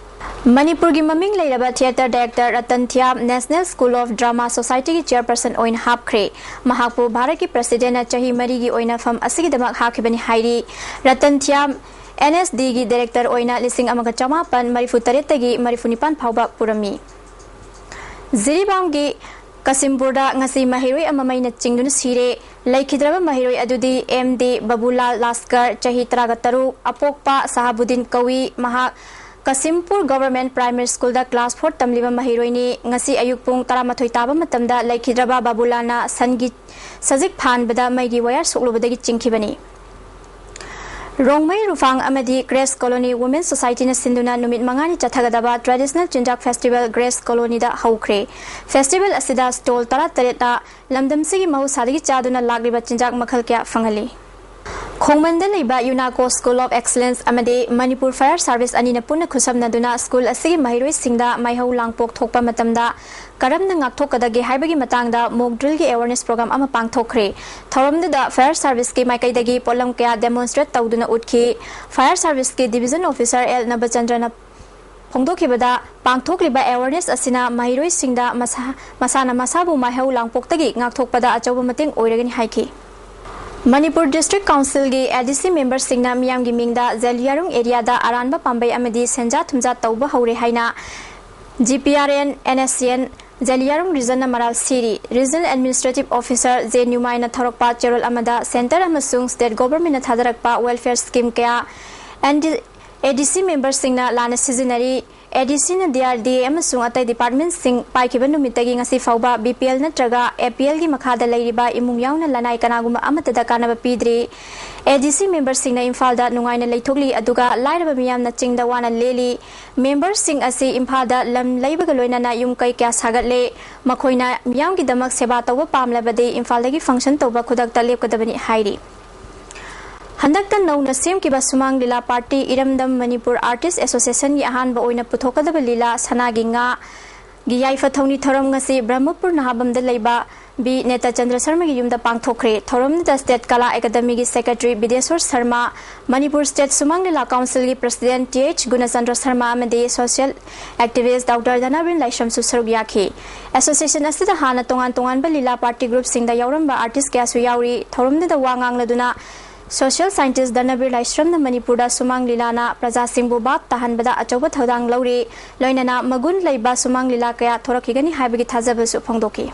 ꯃꯅꯤꯄꯨꯔꯒꯤ ꯃꯃꯤꯡ ꯂꯩꯔꯕ theatre director Ratan Thiyam National School of Drama Society ꯒꯤ chairperson ꯑꯣꯏꯅ ꯍꯥꯞꯈ꯭ꯔꯦ꯫ ꯃꯍꯥꯛꯄꯨ ꯚꯥꯔꯠꯀꯤ president ꯅ ꯆꯍꯤ ꯃꯔꯤꯒꯤ ꯑꯣꯏꯅ ꯐꯝ ꯑꯁꯤꯒꯤꯗꯃꯛ ꯍꯥꯞꯈꯤꯕꯅꯤ ꯍꯥꯏꯔꯤ꯫ ꯔꯇꯟ ꯊꯤꯌꯥꯝ N S D ꯒꯤ director ꯑꯣꯏꯅ ꯂꯤꯁꯤꯡ ꯑꯃꯒ ꯆꯃꯥꯄꯟ ꯃꯔꯤꯐꯨ ꯇꯔꯦꯠꯇꯒꯤ ꯃꯔꯤꯐꯨ ꯅꯤꯄꯥꯟ ꯐꯥꯎꯕ ꯄꯨꯔꯝꯃꯤ꯫ ꯖꯤꯔꯤꯕꯥꯝꯒꯤ ꯀꯁꯤꯝꯄꯨꯔꯗ ꯉꯁꯤ ꯃꯍꯩꯔꯣꯏ ꯑꯃ ꯃꯩꯅ ꯆꯤꯡꯗꯨꯅ ꯁꯤꯔꯦ꯫ ꯂꯩꯈꯤꯗ꯭ꯔꯕ ꯃꯍꯩꯔꯣꯏ ꯑꯗꯨꯗꯤ M D ꯕꯕꯨꯂꯥꯜ ꯂꯥꯁꯀꯔ, ꯆꯍꯤ ꯇꯔꯥꯒ ꯇꯔꯨꯛ, ꯑꯄꯣꯛꯄ ꯁꯍꯥꯕꯨꯗꯤꯟ ꯀꯧꯏ꯫ ꯃꯍꯥꯛ ꯀꯁꯤꯝꯄꯨꯔ Government Primary School ꯗ class four ꯇꯝꯂꯤꯕ ꯃꯍꯩꯔꯣꯏꯅꯤ꯫ ꯉꯁꯤ ꯑꯌꯨꯛ ꯄꯨꯡ ꯇꯔꯥꯃꯥꯊꯣꯏ ꯇꯥꯕ ꯃꯇꯝꯗ ꯂꯩꯈꯤꯗ꯭ꯔꯕ ꯕꯕꯨꯂꯥꯜꯅ ꯁꯟꯒꯤ ꯁꯖꯤꯛ ꯐꯥꯟꯕꯗ ꯃꯩꯒꯤ wire ꯁꯣꯛꯂꯨꯕꯗꯒꯤ ꯆꯤꯡꯈꯤꯕꯅꯤ꯫ ꯔꯣꯡꯃꯩ ꯔꯨꯐꯥꯡ ꯑꯃꯗꯤ Grace Colony Women Society ꯅ ꯁꯤꯟꯗꯨꯅ ꯅꯨꯃꯤꯠ ꯃꯉꯥꯅꯤ ꯆꯠꯊꯒꯗꯕ traditional ꯆꯤꯟꯖꯥꯛ festival Grace Colony ꯗ ꯍꯧꯈ꯭ꯔꯦ꯫ Festival ꯑꯁꯤꯗ stall ꯇꯔꯥꯇꯔꯦꯠꯅ ꯂꯝꯗꯝꯁꯤꯒꯤ ꯃꯍꯧꯁꯥꯗꯒꯤ ꯆꯥꯗꯨꯅ ꯂꯥꯛꯂꯤꯕ ꯆꯤꯟꯖꯥꯛ ꯃꯈꯜ ꯀꯌꯥ ꯐꯪꯍꯜꯂꯤ꯫ ꯈꯣꯡꯃꯟꯗ ꯂꯩꯕ UNACO School of Excellence ꯑꯃꯗꯤ ꯃꯅꯤꯄꯨꯔ Fire Service ꯑꯅꯤꯅ ꯄꯨꯟꯅ ꯈꯨꯠꯁꯝꯅꯗꯨꯅ school ꯑꯁꯤꯒꯤ ꯃꯍꯩꯔꯣꯏꯁꯤꯡꯗ ꯃꯩꯍꯧ ꯂꯥꯡꯄꯣꯛ ꯊꯣꯛꯄ ꯃꯇꯝꯗ ꯀꯔꯝꯅ ꯉꯥꯛꯊꯣꯛꯀꯗꯒꯦ ꯍꯥꯏꯕꯒꯤ ꯃꯇꯥꯡꯗ mock drill ꯒꯤ awareness program ꯑꯃ ꯄꯥꯡꯊꯣꯛꯈ꯭ꯔꯦ꯫ ꯊꯧꯔꯝꯗꯨꯗ Fire Service ꯀꯤ ꯃꯥꯏꯀꯩꯗꯒꯤ ꯄꯣꯠꯂꯝ ꯀꯌꯥ demonstrate ꯇꯧꯗꯨꯅ ꯎꯠꯈꯤ꯫ Fire Service ꯀꯤ Division Officer L ꯅꯕꯆꯟꯗ꯭ꯔꯅ ꯐꯣꯡꯗꯣꯛꯈꯤꯕꯗ, ꯄꯥꯡꯊꯣꯛꯂꯤꯕ awareness ꯑꯁꯤꯅ ꯃꯍꯩꯔꯣꯏꯁꯤꯡꯗ ꯃꯁꯥ-, ꯃꯁꯥꯅ ꯃꯁꯥꯕꯨ ꯃꯥꯏꯍꯧ ꯂꯥꯡꯄꯣꯛꯇꯒꯤ ꯉꯥꯛꯊꯣꯛꯄꯗ ꯑꯆꯧꯕ ꯃꯇꯦꯡ ꯑꯣꯏꯔꯒꯅꯤ ꯍꯥꯏꯈꯤ꯫ ꯃꯅꯤꯄꯨꯔ District Council ꯒꯤ ADC member ꯁꯤꯡꯅ ꯃꯤꯌꯥꯝꯒꯤ ꯃꯤꯡꯗ ꯖꯦꯂꯤꯌꯥꯡꯔꯣꯡ area ꯗ ꯑꯔꯥꯟꯕ ꯄꯥꯝꯕꯩ ꯑꯃꯗꯤ ꯁꯦꯟꯖꯥ ꯊꯨꯝꯖꯥ ꯇꯧꯕ ꯍꯧꯔꯦ ꯍꯥꯏꯅ GPRN, NSCN, ꯖꯦꯂꯤꯌꯥꯡꯔꯣꯡ Region ꯅ ꯃꯔꯥꯜ ꯁꯤꯔꯤ꯫ Regional Administrative Officer J ꯅ꯭ꯌꯨꯃꯥꯏꯅ ꯊꯧꯔꯛꯄ ꯆꯦꯔꯣꯜ ꯑꯃꯗ Centre ꯑꯃꯁꯨꯡ State Government ꯅ ꯊꯥꯗꯔꯛꯄ welfare scheme ꯀꯌꯥ ND, ADC member ꯁꯤꯡꯅ ꯂꯥꯟꯅ ꯁꯤꯖꯤꯟꯅꯔꯤ꯫ ADC ꯅ DRDA ꯑꯃꯁꯨꯡ ꯑꯇꯩ department ꯁꯤꯡ ꯄꯥꯏꯈꯤꯕ ꯅꯨꯃꯤꯠꯇꯒꯤ ꯉꯁꯤ ꯐꯥꯎꯕ BPL ꯅꯠꯇ꯭ꯔꯒ APL ꯒꯤ ꯃꯈꯥꯗ ꯂꯩꯔꯤꯕ ꯏꯃꯨꯡ ꯌꯥꯎꯅ ꯂꯅꯥꯏ ꯀꯅꯥꯒꯨꯝꯕ ꯑꯃꯠꯇꯗ ꯀꯥꯟꯅꯕ ꯄꯤꯗ꯭ꯔꯤ꯫ ADC member ꯁꯤꯡꯅ ꯏꯝꯐꯥꯜꯗ ꯅꯨꯡꯉꯥꯏꯅ ꯂꯩꯊꯣꯛꯂꯤ, ꯑꯗꯨꯒ ꯂꯥꯏꯔꯕ ꯃꯤꯌꯥꯝꯅ ꯆꯤꯡꯗ ꯋꯥꯅ ꯂꯦꯜꯂꯤ꯫ Member ꯁꯤꯡ ꯑꯁꯤ ꯏꯝꯐꯥꯜꯗ ꯂꯝ ꯂꯩꯕꯒ ꯂꯣꯏꯅꯅ ꯌꯨꯝ ꯀꯩ ꯀꯌꯥ ꯁꯥꯒꯠꯂꯦ꯫ ꯃꯈꯣꯏꯅ ꯃꯤꯌꯥꯝꯒꯤꯗꯃꯛ ꯁꯦꯕꯥ ꯇꯧꯕ ꯄꯥꯝꯂꯕꯗꯤ ꯏꯝꯐꯥꯜꯗꯒꯤ function ꯇꯧꯕ ꯈꯨꯗꯛꯇ ꯂꯦꯞꯀꯗꯕꯅꯤ ꯍꯥꯏꯔꯤ꯫ ꯍꯟꯗꯛꯇ ꯅꯧꯅ ꯁꯦꯝꯈꯤꯕ ꯁꯨꯃꯥꯡ ꯂꯤꯂꯥ party ꯏꯔꯝꯗꯝ ꯃꯅꯤꯄꯨꯔ Artist Association ꯒꯤ ꯑꯍꯥꯟꯕ ꯑꯣꯏꯅ ꯄꯨꯊꯣꯛꯀꯗꯕ ꯂꯤꯂꯥ ꯁꯅꯥꯒꯤ ꯉꯥ ꯒꯤ ꯌꯥꯏꯐ ꯊꯧꯅꯤ ꯊꯧꯔꯝ ꯉꯁꯤ ꯕ꯭ꯔꯍꯃꯄꯨꯔ ꯅꯍꯥꯕꯝꯗ ꯂꯩꯕ ꯕꯤ ꯅꯦꯇꯥꯆꯟꯗ꯭ꯔ ꯁꯔꯃꯒꯤ ꯌꯨꯝꯗ ꯄꯥꯡꯊꯣꯛꯈ꯭ꯔꯦ꯫ ꯊꯧꯔꯝꯗꯨꯗ State ꯀꯂꯥ ꯑꯦꯀꯥꯗꯃꯤꯒꯤ secretary ꯕꯤꯗꯦꯁꯣꯔ ꯁꯔꯃ, ꯃꯅꯤꯄꯨꯔ State ꯁꯨꯃꯥꯡ ꯂꯤꯂꯥ Council ꯒꯤ president ꯇꯤ ꯑꯩꯆ ꯒꯨꯅꯆꯟꯗ꯭ꯔ ꯁꯔꯃ ꯑꯃꯗꯤ social activist Doctor ꯙꯅꯕꯤꯔ ꯂꯥꯏꯁ꯭ꯔꯝꯁꯨ ꯁꯔꯨꯛ ꯌꯥꯈꯤ꯫ Association ꯑꯁꯤꯗ ꯍꯥꯟꯅ ꯇꯣꯉꯥꯟ ꯇꯣꯉꯥꯟꯕ ꯂꯤꯂꯥ party group ꯁꯤꯡꯗ ꯌꯥꯎꯔꯝꯕ artist ꯀꯌꯥꯁꯨ ꯌꯥꯎꯔꯤ꯫ ꯊꯧꯔꯝꯗꯨꯗ ꯋꯥ ꯉꯥꯡꯂꯗꯨꯅ social scientist ꯙꯅꯕꯤꯔ ꯂꯥꯏꯁ꯭ꯔꯝꯅ ꯃꯅꯤꯄꯨꯔꯗ ꯁꯨꯃꯥꯡ ꯂꯤꯂꯥꯅ ꯄ꯭ꯔꯖꯥꯁꯤꯡꯕꯨ ꯚꯥꯞ ꯇꯥꯍꯟꯕꯗ ꯑꯆꯧꯕ ꯊꯧꯗꯥꯡ ꯂꯧꯔꯤ, ꯂꯣꯏꯅꯅ ꯃꯒꯨꯟ ꯂꯩꯕ ꯁꯨꯃꯥꯡ ꯂꯤꯂꯥ ꯀꯌꯥ ꯊꯣꯔꯛꯈꯤꯒꯅꯤ ꯍꯥꯏꯕꯒꯤ ꯊꯥꯖꯕꯁꯨ ꯐꯣꯡꯗꯣꯛꯈꯤ꯫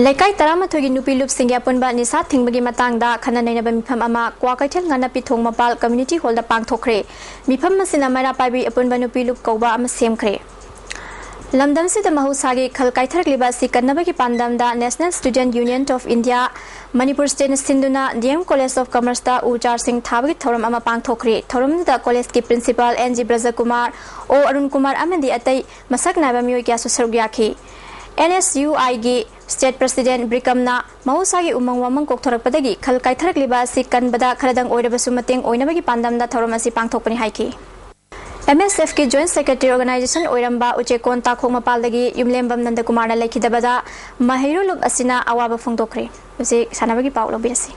ꯂꯩꯀꯥꯏ ꯇꯔꯥꯃꯥꯊꯣꯏꯒꯤ ꯅꯨꯄꯤ ꯂꯨꯞꯁꯤꯡꯒꯤ ꯑꯄꯨꯟꯕ ꯅꯤꯁꯥ ꯊꯤꯡꯕꯒꯤ ꯃꯇꯥꯡꯗ ꯈꯟꯅ ꯅꯩꯅꯕ ꯃꯤꯐꯝ ꯑꯃ ꯀ꯭ꯋꯥꯀꯩꯊꯦꯜ ꯉꯥꯅꯞꯄꯤ ꯊꯣꯡ ꯃꯄꯥꯜ community hall ꯗ ꯄꯥꯡꯊꯣꯛꯈ꯭ꯔꯦ꯫ ꯃꯤꯐꯝ ꯑꯁꯤꯅ ꯃꯩꯔꯥ ꯄꯥꯏꯕꯤ ꯑꯄꯨꯟꯕ ꯅꯨꯄꯤ ꯂꯨꯞ ꯀꯧꯕ ꯑꯃ ꯁꯦꯝꯈ꯭ꯔꯦ꯫ ꯂꯝꯗꯝꯁꯤꯗ ꯃꯍꯧꯁꯥꯒꯤ ꯈꯜ ꯀꯥꯏꯊꯔꯛꯂꯤꯕ ꯑꯁꯤ ꯀꯟꯅꯕꯒꯤ ꯄꯥꯟꯗꯝꯗ National Student Union of India, Manipur State ꯅ ꯁꯤꯟꯗꯨꯅ D M College of Commerce ꯇ ꯎ ꯆꯥꯔꯁꯤꯡ ꯊꯥꯕꯒꯤ ꯊꯧꯔꯝ ꯑꯃ ꯄꯥꯡꯊꯣꯛꯈ꯭ꯔꯦ꯫ ꯊꯧꯔꯝꯗꯨꯗ college ꯀꯤ principal N G ꯕ꯭ꯔꯖꯀꯨꯃꯥꯔ, O Arun Kumar ꯑꯃꯗꯤ ꯑꯇꯩ ꯃꯁꯛ ꯅꯥꯏꯕ ꯃꯤꯑꯣꯏ ꯀꯌꯥꯁꯨ ꯁꯔꯨꯛ ꯌꯥꯈꯤ꯫ N S U I ꯒꯤ State President ꯕ꯭ꯔꯤꯀꯝꯅ ꯃꯍꯧꯁꯥꯒꯤ ꯎꯃꯪ ꯋꯥꯃꯪ ꯀꯣꯛꯊꯣꯔꯛꯄꯗꯒꯤ ꯈꯜ ꯀꯥꯏꯊꯔꯛꯂꯤꯕ ꯑꯁꯤ ꯀꯟꯕꯗ ꯈꯔꯗꯪ ꯑꯣꯏꯔꯕꯁꯨ ꯃꯇꯦꯡ ꯑꯣꯏꯅꯕꯒꯤ ꯄꯥꯟꯗꯝꯗ ꯊꯧꯔꯝ ꯑꯁꯤ ꯄꯥꯡꯊꯣꯛꯄꯅꯤ ꯍꯥꯏꯈꯤ꯫ M S F ꯀꯤ Joint Secretary organization ꯑꯣꯏꯔꯝꯕ ꯎꯆꯦꯛꯀꯣꯟ ꯇꯥꯈꯣꯡ ꯃꯄꯥꯜꯗꯒꯤ ꯌꯨꯝꯂꯦꯝꯕꯝ ꯅꯟꯗꯀꯨꯃꯥꯔꯅ ꯂꯩꯈꯤꯗꯕꯗ ꯃꯍꯩꯔꯣꯏ ꯂꯨꯞ ꯑꯁꯤꯅ ꯑꯋꯥꯕ ꯐꯣꯡꯗꯣꯛꯈ꯭ꯔꯦ꯫ ꯍꯧꯖꯤꯛ ꯁꯥꯟꯅꯕꯒꯤ ꯄꯥꯎ ꯂꯧꯕꯤꯔꯁꯤ꯫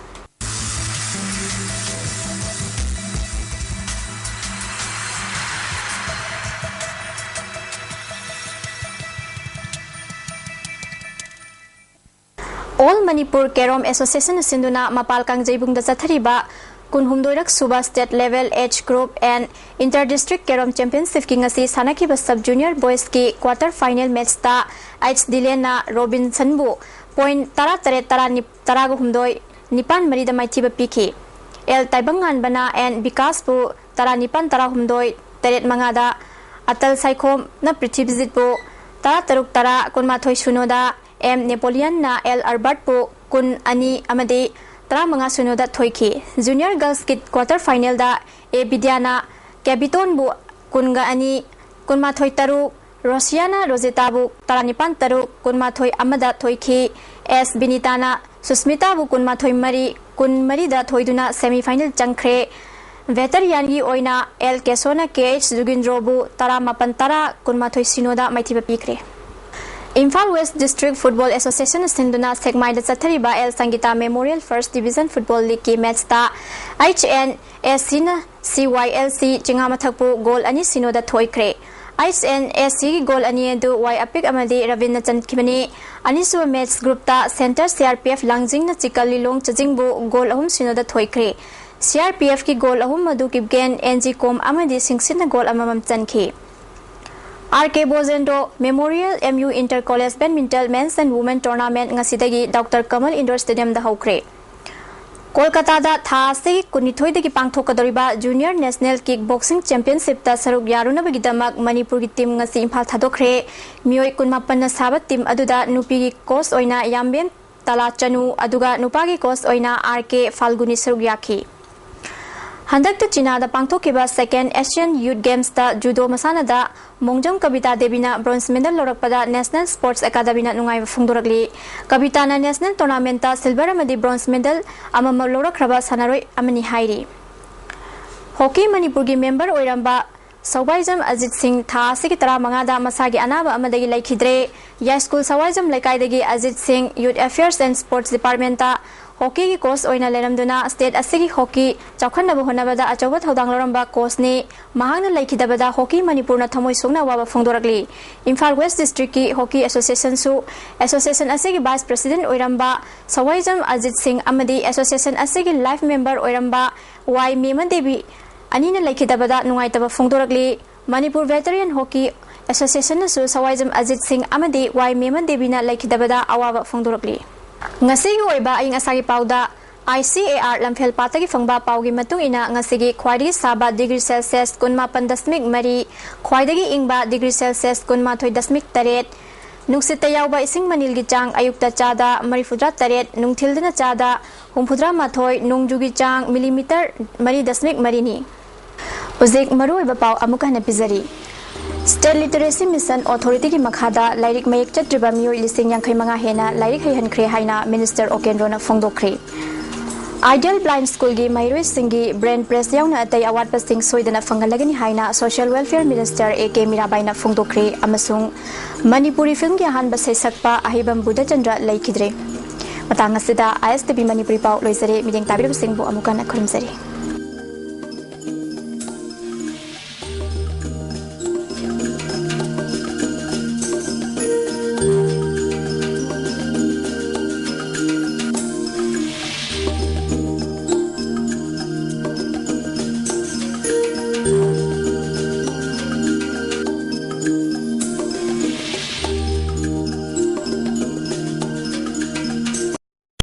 All Manipur Carrom Association ꯁꯤꯟꯗꯨꯅ ꯃꯄꯥꯜ ꯀꯥꯡꯖꯩꯕꯨꯡꯗ ꯆꯠꯊꯔꯤꯕ ꯀꯨꯟꯍꯨꯝꯗꯣꯏꯔꯛ ꯁꯨꯕ State Level Age Group and Inter District Carrom Championship ꯀꯤ ꯉꯁꯤ ꯁꯥꯟꯅꯈꯤꯕ Sub Junior Boys ꯀꯤ quarter final match ꯇ H Dilen ꯅ Robinson ꯕꯨ point ꯇꯔꯥ ꯇꯔꯦꯠ, ꯇꯔꯥ ꯅꯤꯄꯥꯜ, ꯇꯔꯥꯒ ꯍꯨꯝꯗꯣꯏ, ꯅꯤꯄꯥꯜ ꯃꯔꯤꯗ ꯃꯥꯏꯊꯤꯕ ꯄꯤꯈꯤ꯫ L ꯇꯥꯏꯕꯪꯉꯥꯟꯕꯅ N ꯕꯤꯀꯥꯁ ꯕꯨ ꯇꯔꯥ ꯅꯤꯄꯥꯜ, ꯇꯔꯥ ꯍꯨꯝꯗꯣꯏ, ꯇꯔꯦꯠ ꯃꯉꯥꯗ, ꯑꯇꯜ ꯁꯥꯏꯈꯣꯝꯅ ꯄ꯭ꯔꯤꯊꯤꯕꯤꯖꯤꯠꯄꯨ ꯇꯔꯥ ꯇꯔꯨꯛ, ꯇꯔꯥ, ꯀꯨꯟꯃꯥꯊꯣꯏ ꯁꯤꯅꯣꯗ, M ꯅꯦꯄꯣꯂꯤꯌꯟꯅ L ꯑꯜꯕꯔꯠꯄꯨ ꯀꯨꯟ ꯑꯅꯤ ꯑꯃꯗꯤ ꯇꯔꯥꯃꯉꯥ ꯁꯤꯅꯣꯗ ꯊꯣꯏꯈꯤ꯫ Junior Girls ꯀꯤ quarter final ꯗ A ꯕꯤꯗ꯭ꯌꯥꯅ ꯀꯦꯕꯤꯇꯣꯟꯕꯨ ꯀꯨꯟꯒ ꯑꯅꯤ, ꯀꯨꯟꯃꯥꯊꯣꯏ ꯇꯔꯨꯛ, ꯔꯣꯁꯤꯌꯥꯅ ꯔꯣꯖꯦꯇꯥꯕꯨ ꯇꯔꯥꯅꯤꯄꯥꯜ ꯇꯔꯨꯛ, ꯀꯨꯟꯃꯥꯊꯣꯏ ꯑꯃꯗ ꯊꯣꯏꯈꯤ꯫ S ꯕꯤꯅꯤꯇꯥꯅ ꯁꯨꯁꯃꯤꯇꯥꯕꯨ ꯀꯨꯟꯃꯥꯊꯣꯏ ꯃꯔꯤ, ꯀꯨꯟ ꯃꯔꯤꯗ ꯊꯣꯏꯗꯨꯅ semi final ꯆꯪꯈ꯭ꯔꯦ꯫ ꯚꯦꯇꯔꯤꯌꯥꯟꯒꯤ ꯑꯣꯏꯅ L ꯀꯦꯁꯣꯅ Kh ꯖꯨꯒꯤꯟꯗ꯭ꯔꯣꯕꯨ ꯇꯔꯥꯃꯥꯄꯜ ꯇꯔꯥ, ꯀꯨꯟꯃꯥꯊꯣꯏ ꯁꯤꯅꯣꯗ ꯃꯥꯏꯊꯤꯕ ꯄꯤꯈ꯭ꯔꯦ꯫ Imphal West District Football Association ꯁꯤꯟꯗꯨꯅ ꯁꯦꯛꯃꯥꯏꯗ ꯆꯠꯊꯔꯤꯕ L ꯁꯪꯒꯤꯇꯥ Memorial First Division Football League ꯀꯤ match ꯇ H N S C ꯅ C Y L C ꯆꯤꯡꯉꯥꯃꯊꯛꯄꯨ goal ꯑꯅꯤ ꯁꯤꯅꯣꯗ ꯊꯣꯏꯈ꯭ꯔꯦ꯫ H N S C ꯒꯤ goal ꯑꯅꯤ ꯑꯗꯨ Y ꯑꯄꯤꯛ ꯑꯃꯗꯤ ꯔꯕꯤꯟꯅ ꯆꯟꯈꯤꯕꯅꯤ꯫ ꯑꯅꯤꯁꯨꯕ match group ꯇ Centre C R P F ꯂꯥꯡꯖꯤꯡꯅ ꯆꯤꯀꯜ ꯂꯤꯂꯣꯡ ꯆꯖꯤꯡꯕꯨ goal ꯑꯍꯨꯝ ꯁꯤꯅꯣꯗ ꯊꯣꯏꯈ꯭ꯔꯦ꯫ C R P F ꯀꯤ goal ꯑꯍꯨꯝ ꯑꯗꯨ ꯀꯤꯞꯒꯦꯟ, N G ꯀꯣꯝ ꯑꯃꯗꯤ ꯁꯤꯡꯁꯤꯠꯅ goal ꯑꯃꯃꯝ ꯆꯟꯈꯤ꯫ R K ꯕꯣꯖꯦꯟꯗ꯭ꯔꯣ Memorial M U Inter College Badminton Men's and Women Tournament ꯉꯁꯤꯗꯒꯤ Doctor Kamal Indoor Stadium ꯗ ꯍꯧꯈ꯭ꯔꯦ꯫ ꯀꯣꯜꯀꯇꯥꯗ ꯊꯥ ꯑꯁꯤꯒꯤ ꯀꯨꯟꯅꯤꯊꯣꯏꯗꯒꯤ ꯄꯥꯡꯊꯣꯛꯀꯗꯧꯔꯤꯕ Junior National Kick Boxing Championship ꯇ ꯁꯔꯨꯛ ꯌꯥꯔꯨꯅꯕꯒꯤꯗꯃꯛ ꯃꯅꯤꯄꯨꯔꯒꯤ team ꯉꯁꯤ ꯏꯝꯐꯥꯜ ꯊꯥꯗꯣꯛꯈ꯭ꯔꯦ꯫ ꯃꯤꯑꯣꯏ ꯀꯨꯟꯃꯥꯄꯟꯅ ꯁꯥꯕ team ꯑꯗꯨꯗ ꯅꯨꯄꯤꯒꯤ coach ꯑꯣꯏꯅ ꯌꯥꯝꯕꯦꯝ ꯇꯂꯥꯆꯅꯨ, ꯑꯗꯨꯒ ꯅꯨꯄꯥꯒꯤ coach ꯑꯣꯏꯅ R K ꯐꯥꯜꯒꯨꯅꯤ ꯁꯔꯨꯛ ꯌꯥꯈꯤ꯫ ꯍꯟꯗꯛꯇ ꯆꯤꯅꯥꯗ ꯄꯥꯡꯊꯣꯛꯈꯤꯕ Second Asian Youth Games ꯇ judo ꯃꯁꯥꯟꯅꯗ ꯃꯣꯡꯖꯝ ꯀꯕꯤꯇꯥ ꯗꯦꯕꯤꯅ bronze medal ꯂꯧꯔꯛꯄꯗ National Sports Academy ꯅ ꯅꯨꯡꯉꯥꯏꯕ ꯐꯣꯡꯗꯣꯔꯛꯂꯤ꯫ ꯀꯕꯤꯇꯥꯅ national tournament ꯇ silver ꯑꯃꯗꯤ bronze medal ꯑꯃꯃꯝ ꯂꯧꯔꯛꯈ꯭ꯔꯕ ꯁꯥꯟꯅꯔꯣꯏ ꯑꯃꯅꯤ ꯍꯥꯏꯔꯤ꯫ Hockey ꯃꯅꯤꯄꯨꯔꯒꯤ member ꯑꯣꯏꯔꯝꯕ ꯁꯧꯕꯥꯏꯖꯝ ꯑꯖꯤꯠ ꯁꯤꯡ ꯊꯥ ꯑꯁꯤꯒꯤ ꯇꯔꯥꯃꯉꯥꯗ ꯃꯁꯥꯒꯤ ꯑꯅꯥꯕ ꯑꯃꯗꯒꯤ ꯂꯩꯈꯤꯗ꯭ꯔꯦ꯫ ꯌꯥꯏꯁ꯭ꯀꯨꯜ ꯁꯋꯥꯏꯖꯝ ꯂꯩꯀꯥꯏꯗꯒꯤ ꯑꯖꯤꯠ ꯁꯤꯡ Youth Affairs and Sports Department ꯇ ꯍꯣꯀꯤꯒꯤ ꯀꯣꯆ ꯑꯣꯏꯅ ꯂꯩꯔꯝꯗꯨꯅ ꯁ꯭ꯇꯦꯠ ꯑꯁꯤꯒꯤ ꯍꯣꯀꯤ ꯆꯥꯎꯈꯠꯅꯕ ꯍꯣꯠꯅꯕꯗ ꯑꯆꯧꯕ ꯊꯧꯗꯥꯡ ꯂꯧꯔꯝꯕ ꯀꯣꯆꯅꯤ꯫ ꯃꯍꯥꯛꯅ ꯂꯩꯈꯤꯗꯕꯗ ꯍꯣꯀꯤ ꯃꯅꯤꯄꯨꯔꯅ ꯊꯃꯣꯏ ꯁꯣꯛꯅ ꯑꯋꯥꯕ ꯐꯣꯡꯗꯣꯔꯛꯂꯤ꯫ ꯏꯝꯐꯥꯜ ꯋꯦꯁ ꯗꯤꯁꯇ꯭ꯔꯤꯛꯀꯤ ꯍꯣꯀꯤ ꯑꯦꯁꯣꯁꯤꯌꯦꯁꯟꯁꯨ ꯑꯦꯁꯣꯁꯤꯌꯦꯁꯟ ꯑꯁꯤꯒꯤ ꯚꯥꯏꯁ ꯄ꯭ꯔꯁꯤꯗꯦꯟꯠ ꯑꯣꯏꯔꯝꯕ ꯁꯋꯥꯏꯖꯝ ꯑꯖꯤꯠ ꯁꯤꯡ ꯑꯃꯗꯤ ꯑꯦꯁꯣꯁꯤꯌꯦꯁꯟ ꯑꯁꯤꯒꯤ ꯂꯥꯏꯐ ꯃꯦꯝꯕꯔ ꯑꯣꯏꯔꯝꯕ ꯋꯥꯏ ꯃꯦꯃꯟ ꯗꯦꯕꯤ ꯑꯅꯤꯅ ꯂꯩꯈꯤꯗꯕꯗ ꯅꯨꯡꯉꯥꯏꯇꯕ ꯐꯣꯡꯗꯣꯔꯛꯂꯤ꯫ ꯃꯅꯤꯄꯨꯔ ꯚꯦꯇꯔꯤꯌꯟ ꯍꯣꯀꯤ ꯑꯦꯁꯣꯁꯤꯌꯦꯁꯟꯅꯁꯨ ꯁꯋꯥꯏꯖꯝ ꯑꯖꯤꯠ ꯁꯤꯡ ꯑꯃꯗꯤ ꯋꯥꯏ ꯃꯦꯃꯟ ꯗꯦꯕꯤꯅ ꯂꯩꯈꯤꯗꯕꯗ ꯑꯋꯥꯕ ꯐꯣꯡꯗꯣꯔꯛꯂꯤ꯫ ꯉꯁꯤꯒꯤ ꯑꯣꯏꯕ ꯑꯏꯪ ꯑꯁꯥꯒꯤ ꯄꯥꯎꯗ, ꯑꯥꯏ ꯁꯤ ꯑꯦ ꯑꯥꯔ ꯂꯝꯐꯦꯜ ꯄꯥꯠꯇꯒꯤ ꯐꯪꯕ ꯄꯥꯎꯒꯤ ꯃꯇꯨꯡ ꯏꯟꯅ, ꯉꯁꯤꯒꯤ ꯈ꯭ꯋꯥꯏꯗꯒꯤ ꯁꯥꯕ ꯗꯤꯒ꯭ꯔꯤ ꯁꯦꯜꯁꯤꯌꯁ ꯀꯨꯟꯃꯥꯄꯟ ꯗꯁꯃꯤꯛ ꯃꯔꯤ, ꯈ꯭ꯋꯥꯏꯗꯒꯤ ꯏꯪꯕ ꯗꯤꯒ꯭ꯔꯤ ꯁꯦꯜꯁꯤꯌꯁ ꯀꯨꯟꯃꯥꯊꯣꯏ ꯗꯁꯃꯤꯛ ꯇꯔꯦꯠ, ꯅꯨꯡꯁꯤꯠꯇ ꯌꯥꯎꯕ ꯏꯁꯤꯡ ꯃꯅꯤꯜꯒꯤ ꯆꯥꯡ ꯑꯌꯨꯛꯇ ꯆꯥꯗ ꯃꯔꯤꯐꯨꯇꯔꯥ ꯇꯔꯦꯠ, ꯅꯨꯡꯊꯤꯜꯗꯅ ꯆꯥꯗ ꯍꯨꯝꯐꯨꯇꯔꯥ ꯃꯥꯊꯣꯏ, ꯅꯣꯡꯖꯨꯒꯤ ꯆꯥꯡ ꯃꯤꯂꯤꯃꯤꯇꯔ ꯃꯔꯤ ꯗꯁꯃꯤꯛ ꯃꯔꯤꯅꯤ꯫ ꯍꯧꯖꯤꯛ ꯃꯔꯨꯑꯣꯏꯕ ꯄꯥꯎ ꯑꯃꯨꯛ ꯍꯟꯅ ꯄꯤꯖꯔꯤ꯫ ꯁ꯭ꯇꯦꯠ ꯂꯤꯇꯔꯦꯁꯤ ꯃꯤꯁꯟ ꯑꯣꯊꯣꯔꯤꯇꯤꯒꯤ ꯃꯈꯥꯗ ꯂꯥꯏꯔꯤꯛ ꯃꯌꯦꯛ ꯆꯠꯇ꯭ꯔꯤꯕ ꯃꯤꯑꯣꯏ ꯂꯤꯁꯤꯡ ꯌꯥꯡꯈꯩ ꯃꯉꯥ ꯍꯦꯟꯅ ꯂꯥꯏꯔꯤꯛ ꯍꯩꯍꯟꯈ꯭ꯔꯦ ꯍꯥꯏꯅ ꯃꯤꯅꯤꯁꯇꯔ ꯑꯣꯀꯦꯟꯗ꯭ꯔꯣꯅ ꯐꯣꯡꯗꯣꯛꯈ꯭ꯔꯦ꯫ ꯑꯥꯏꯗꯤꯌꯦꯜ ꯕ꯭ꯂꯥꯏꯟ ꯁ꯭ꯀꯨꯜꯒꯤ ꯃꯍꯩꯔꯣꯏꯁꯤꯡꯒꯤ ꯕ꯭ꯔꯦꯟ ꯄ꯭ꯔꯦꯁ ꯌꯥꯎꯅ ꯑꯇꯩ ꯑꯋꯥꯠꯄꯁꯤꯡ ꯁꯣꯏꯗꯅ ꯐꯪꯍꯜꯂꯒꯅꯤ ꯍꯥꯏꯅ social welfare minister A K ꯃꯤꯔꯥꯕꯥꯏꯅ ꯐꯣꯡꯗꯣꯛꯈ꯭ꯔꯦ ꯑꯃꯁꯨꯡ ꯃꯅꯤꯄꯨꯔꯤ ꯐꯤꯜꯝꯒꯤ ꯑꯍꯥꯟꯕ ꯁꯩꯁꯛꯄ ꯑꯍꯩꯕꯝ ꯕꯨꯙꯆꯟꯗ꯭ꯔ ꯂꯩꯈꯤꯗ꯭ꯔꯦ꯫ ꯃꯇꯥꯡ ꯑꯁꯤꯗ ꯑꯥꯏ ꯑꯦꯁ ꯇꯤ ꯚꯤ ꯃꯅꯤꯄꯨꯔꯤ ꯄꯥꯎ ꯂꯣꯏꯖꯔꯦ꯫ ꯃꯤꯠꯌꯦꯡ ꯇꯥꯕꯤꯔꯤꯕꯁꯤꯡꯕꯨ ꯑꯃꯨꯛ ꯍꯟꯅ ꯈꯨꯔꯨꯝꯖꯔꯤ꯫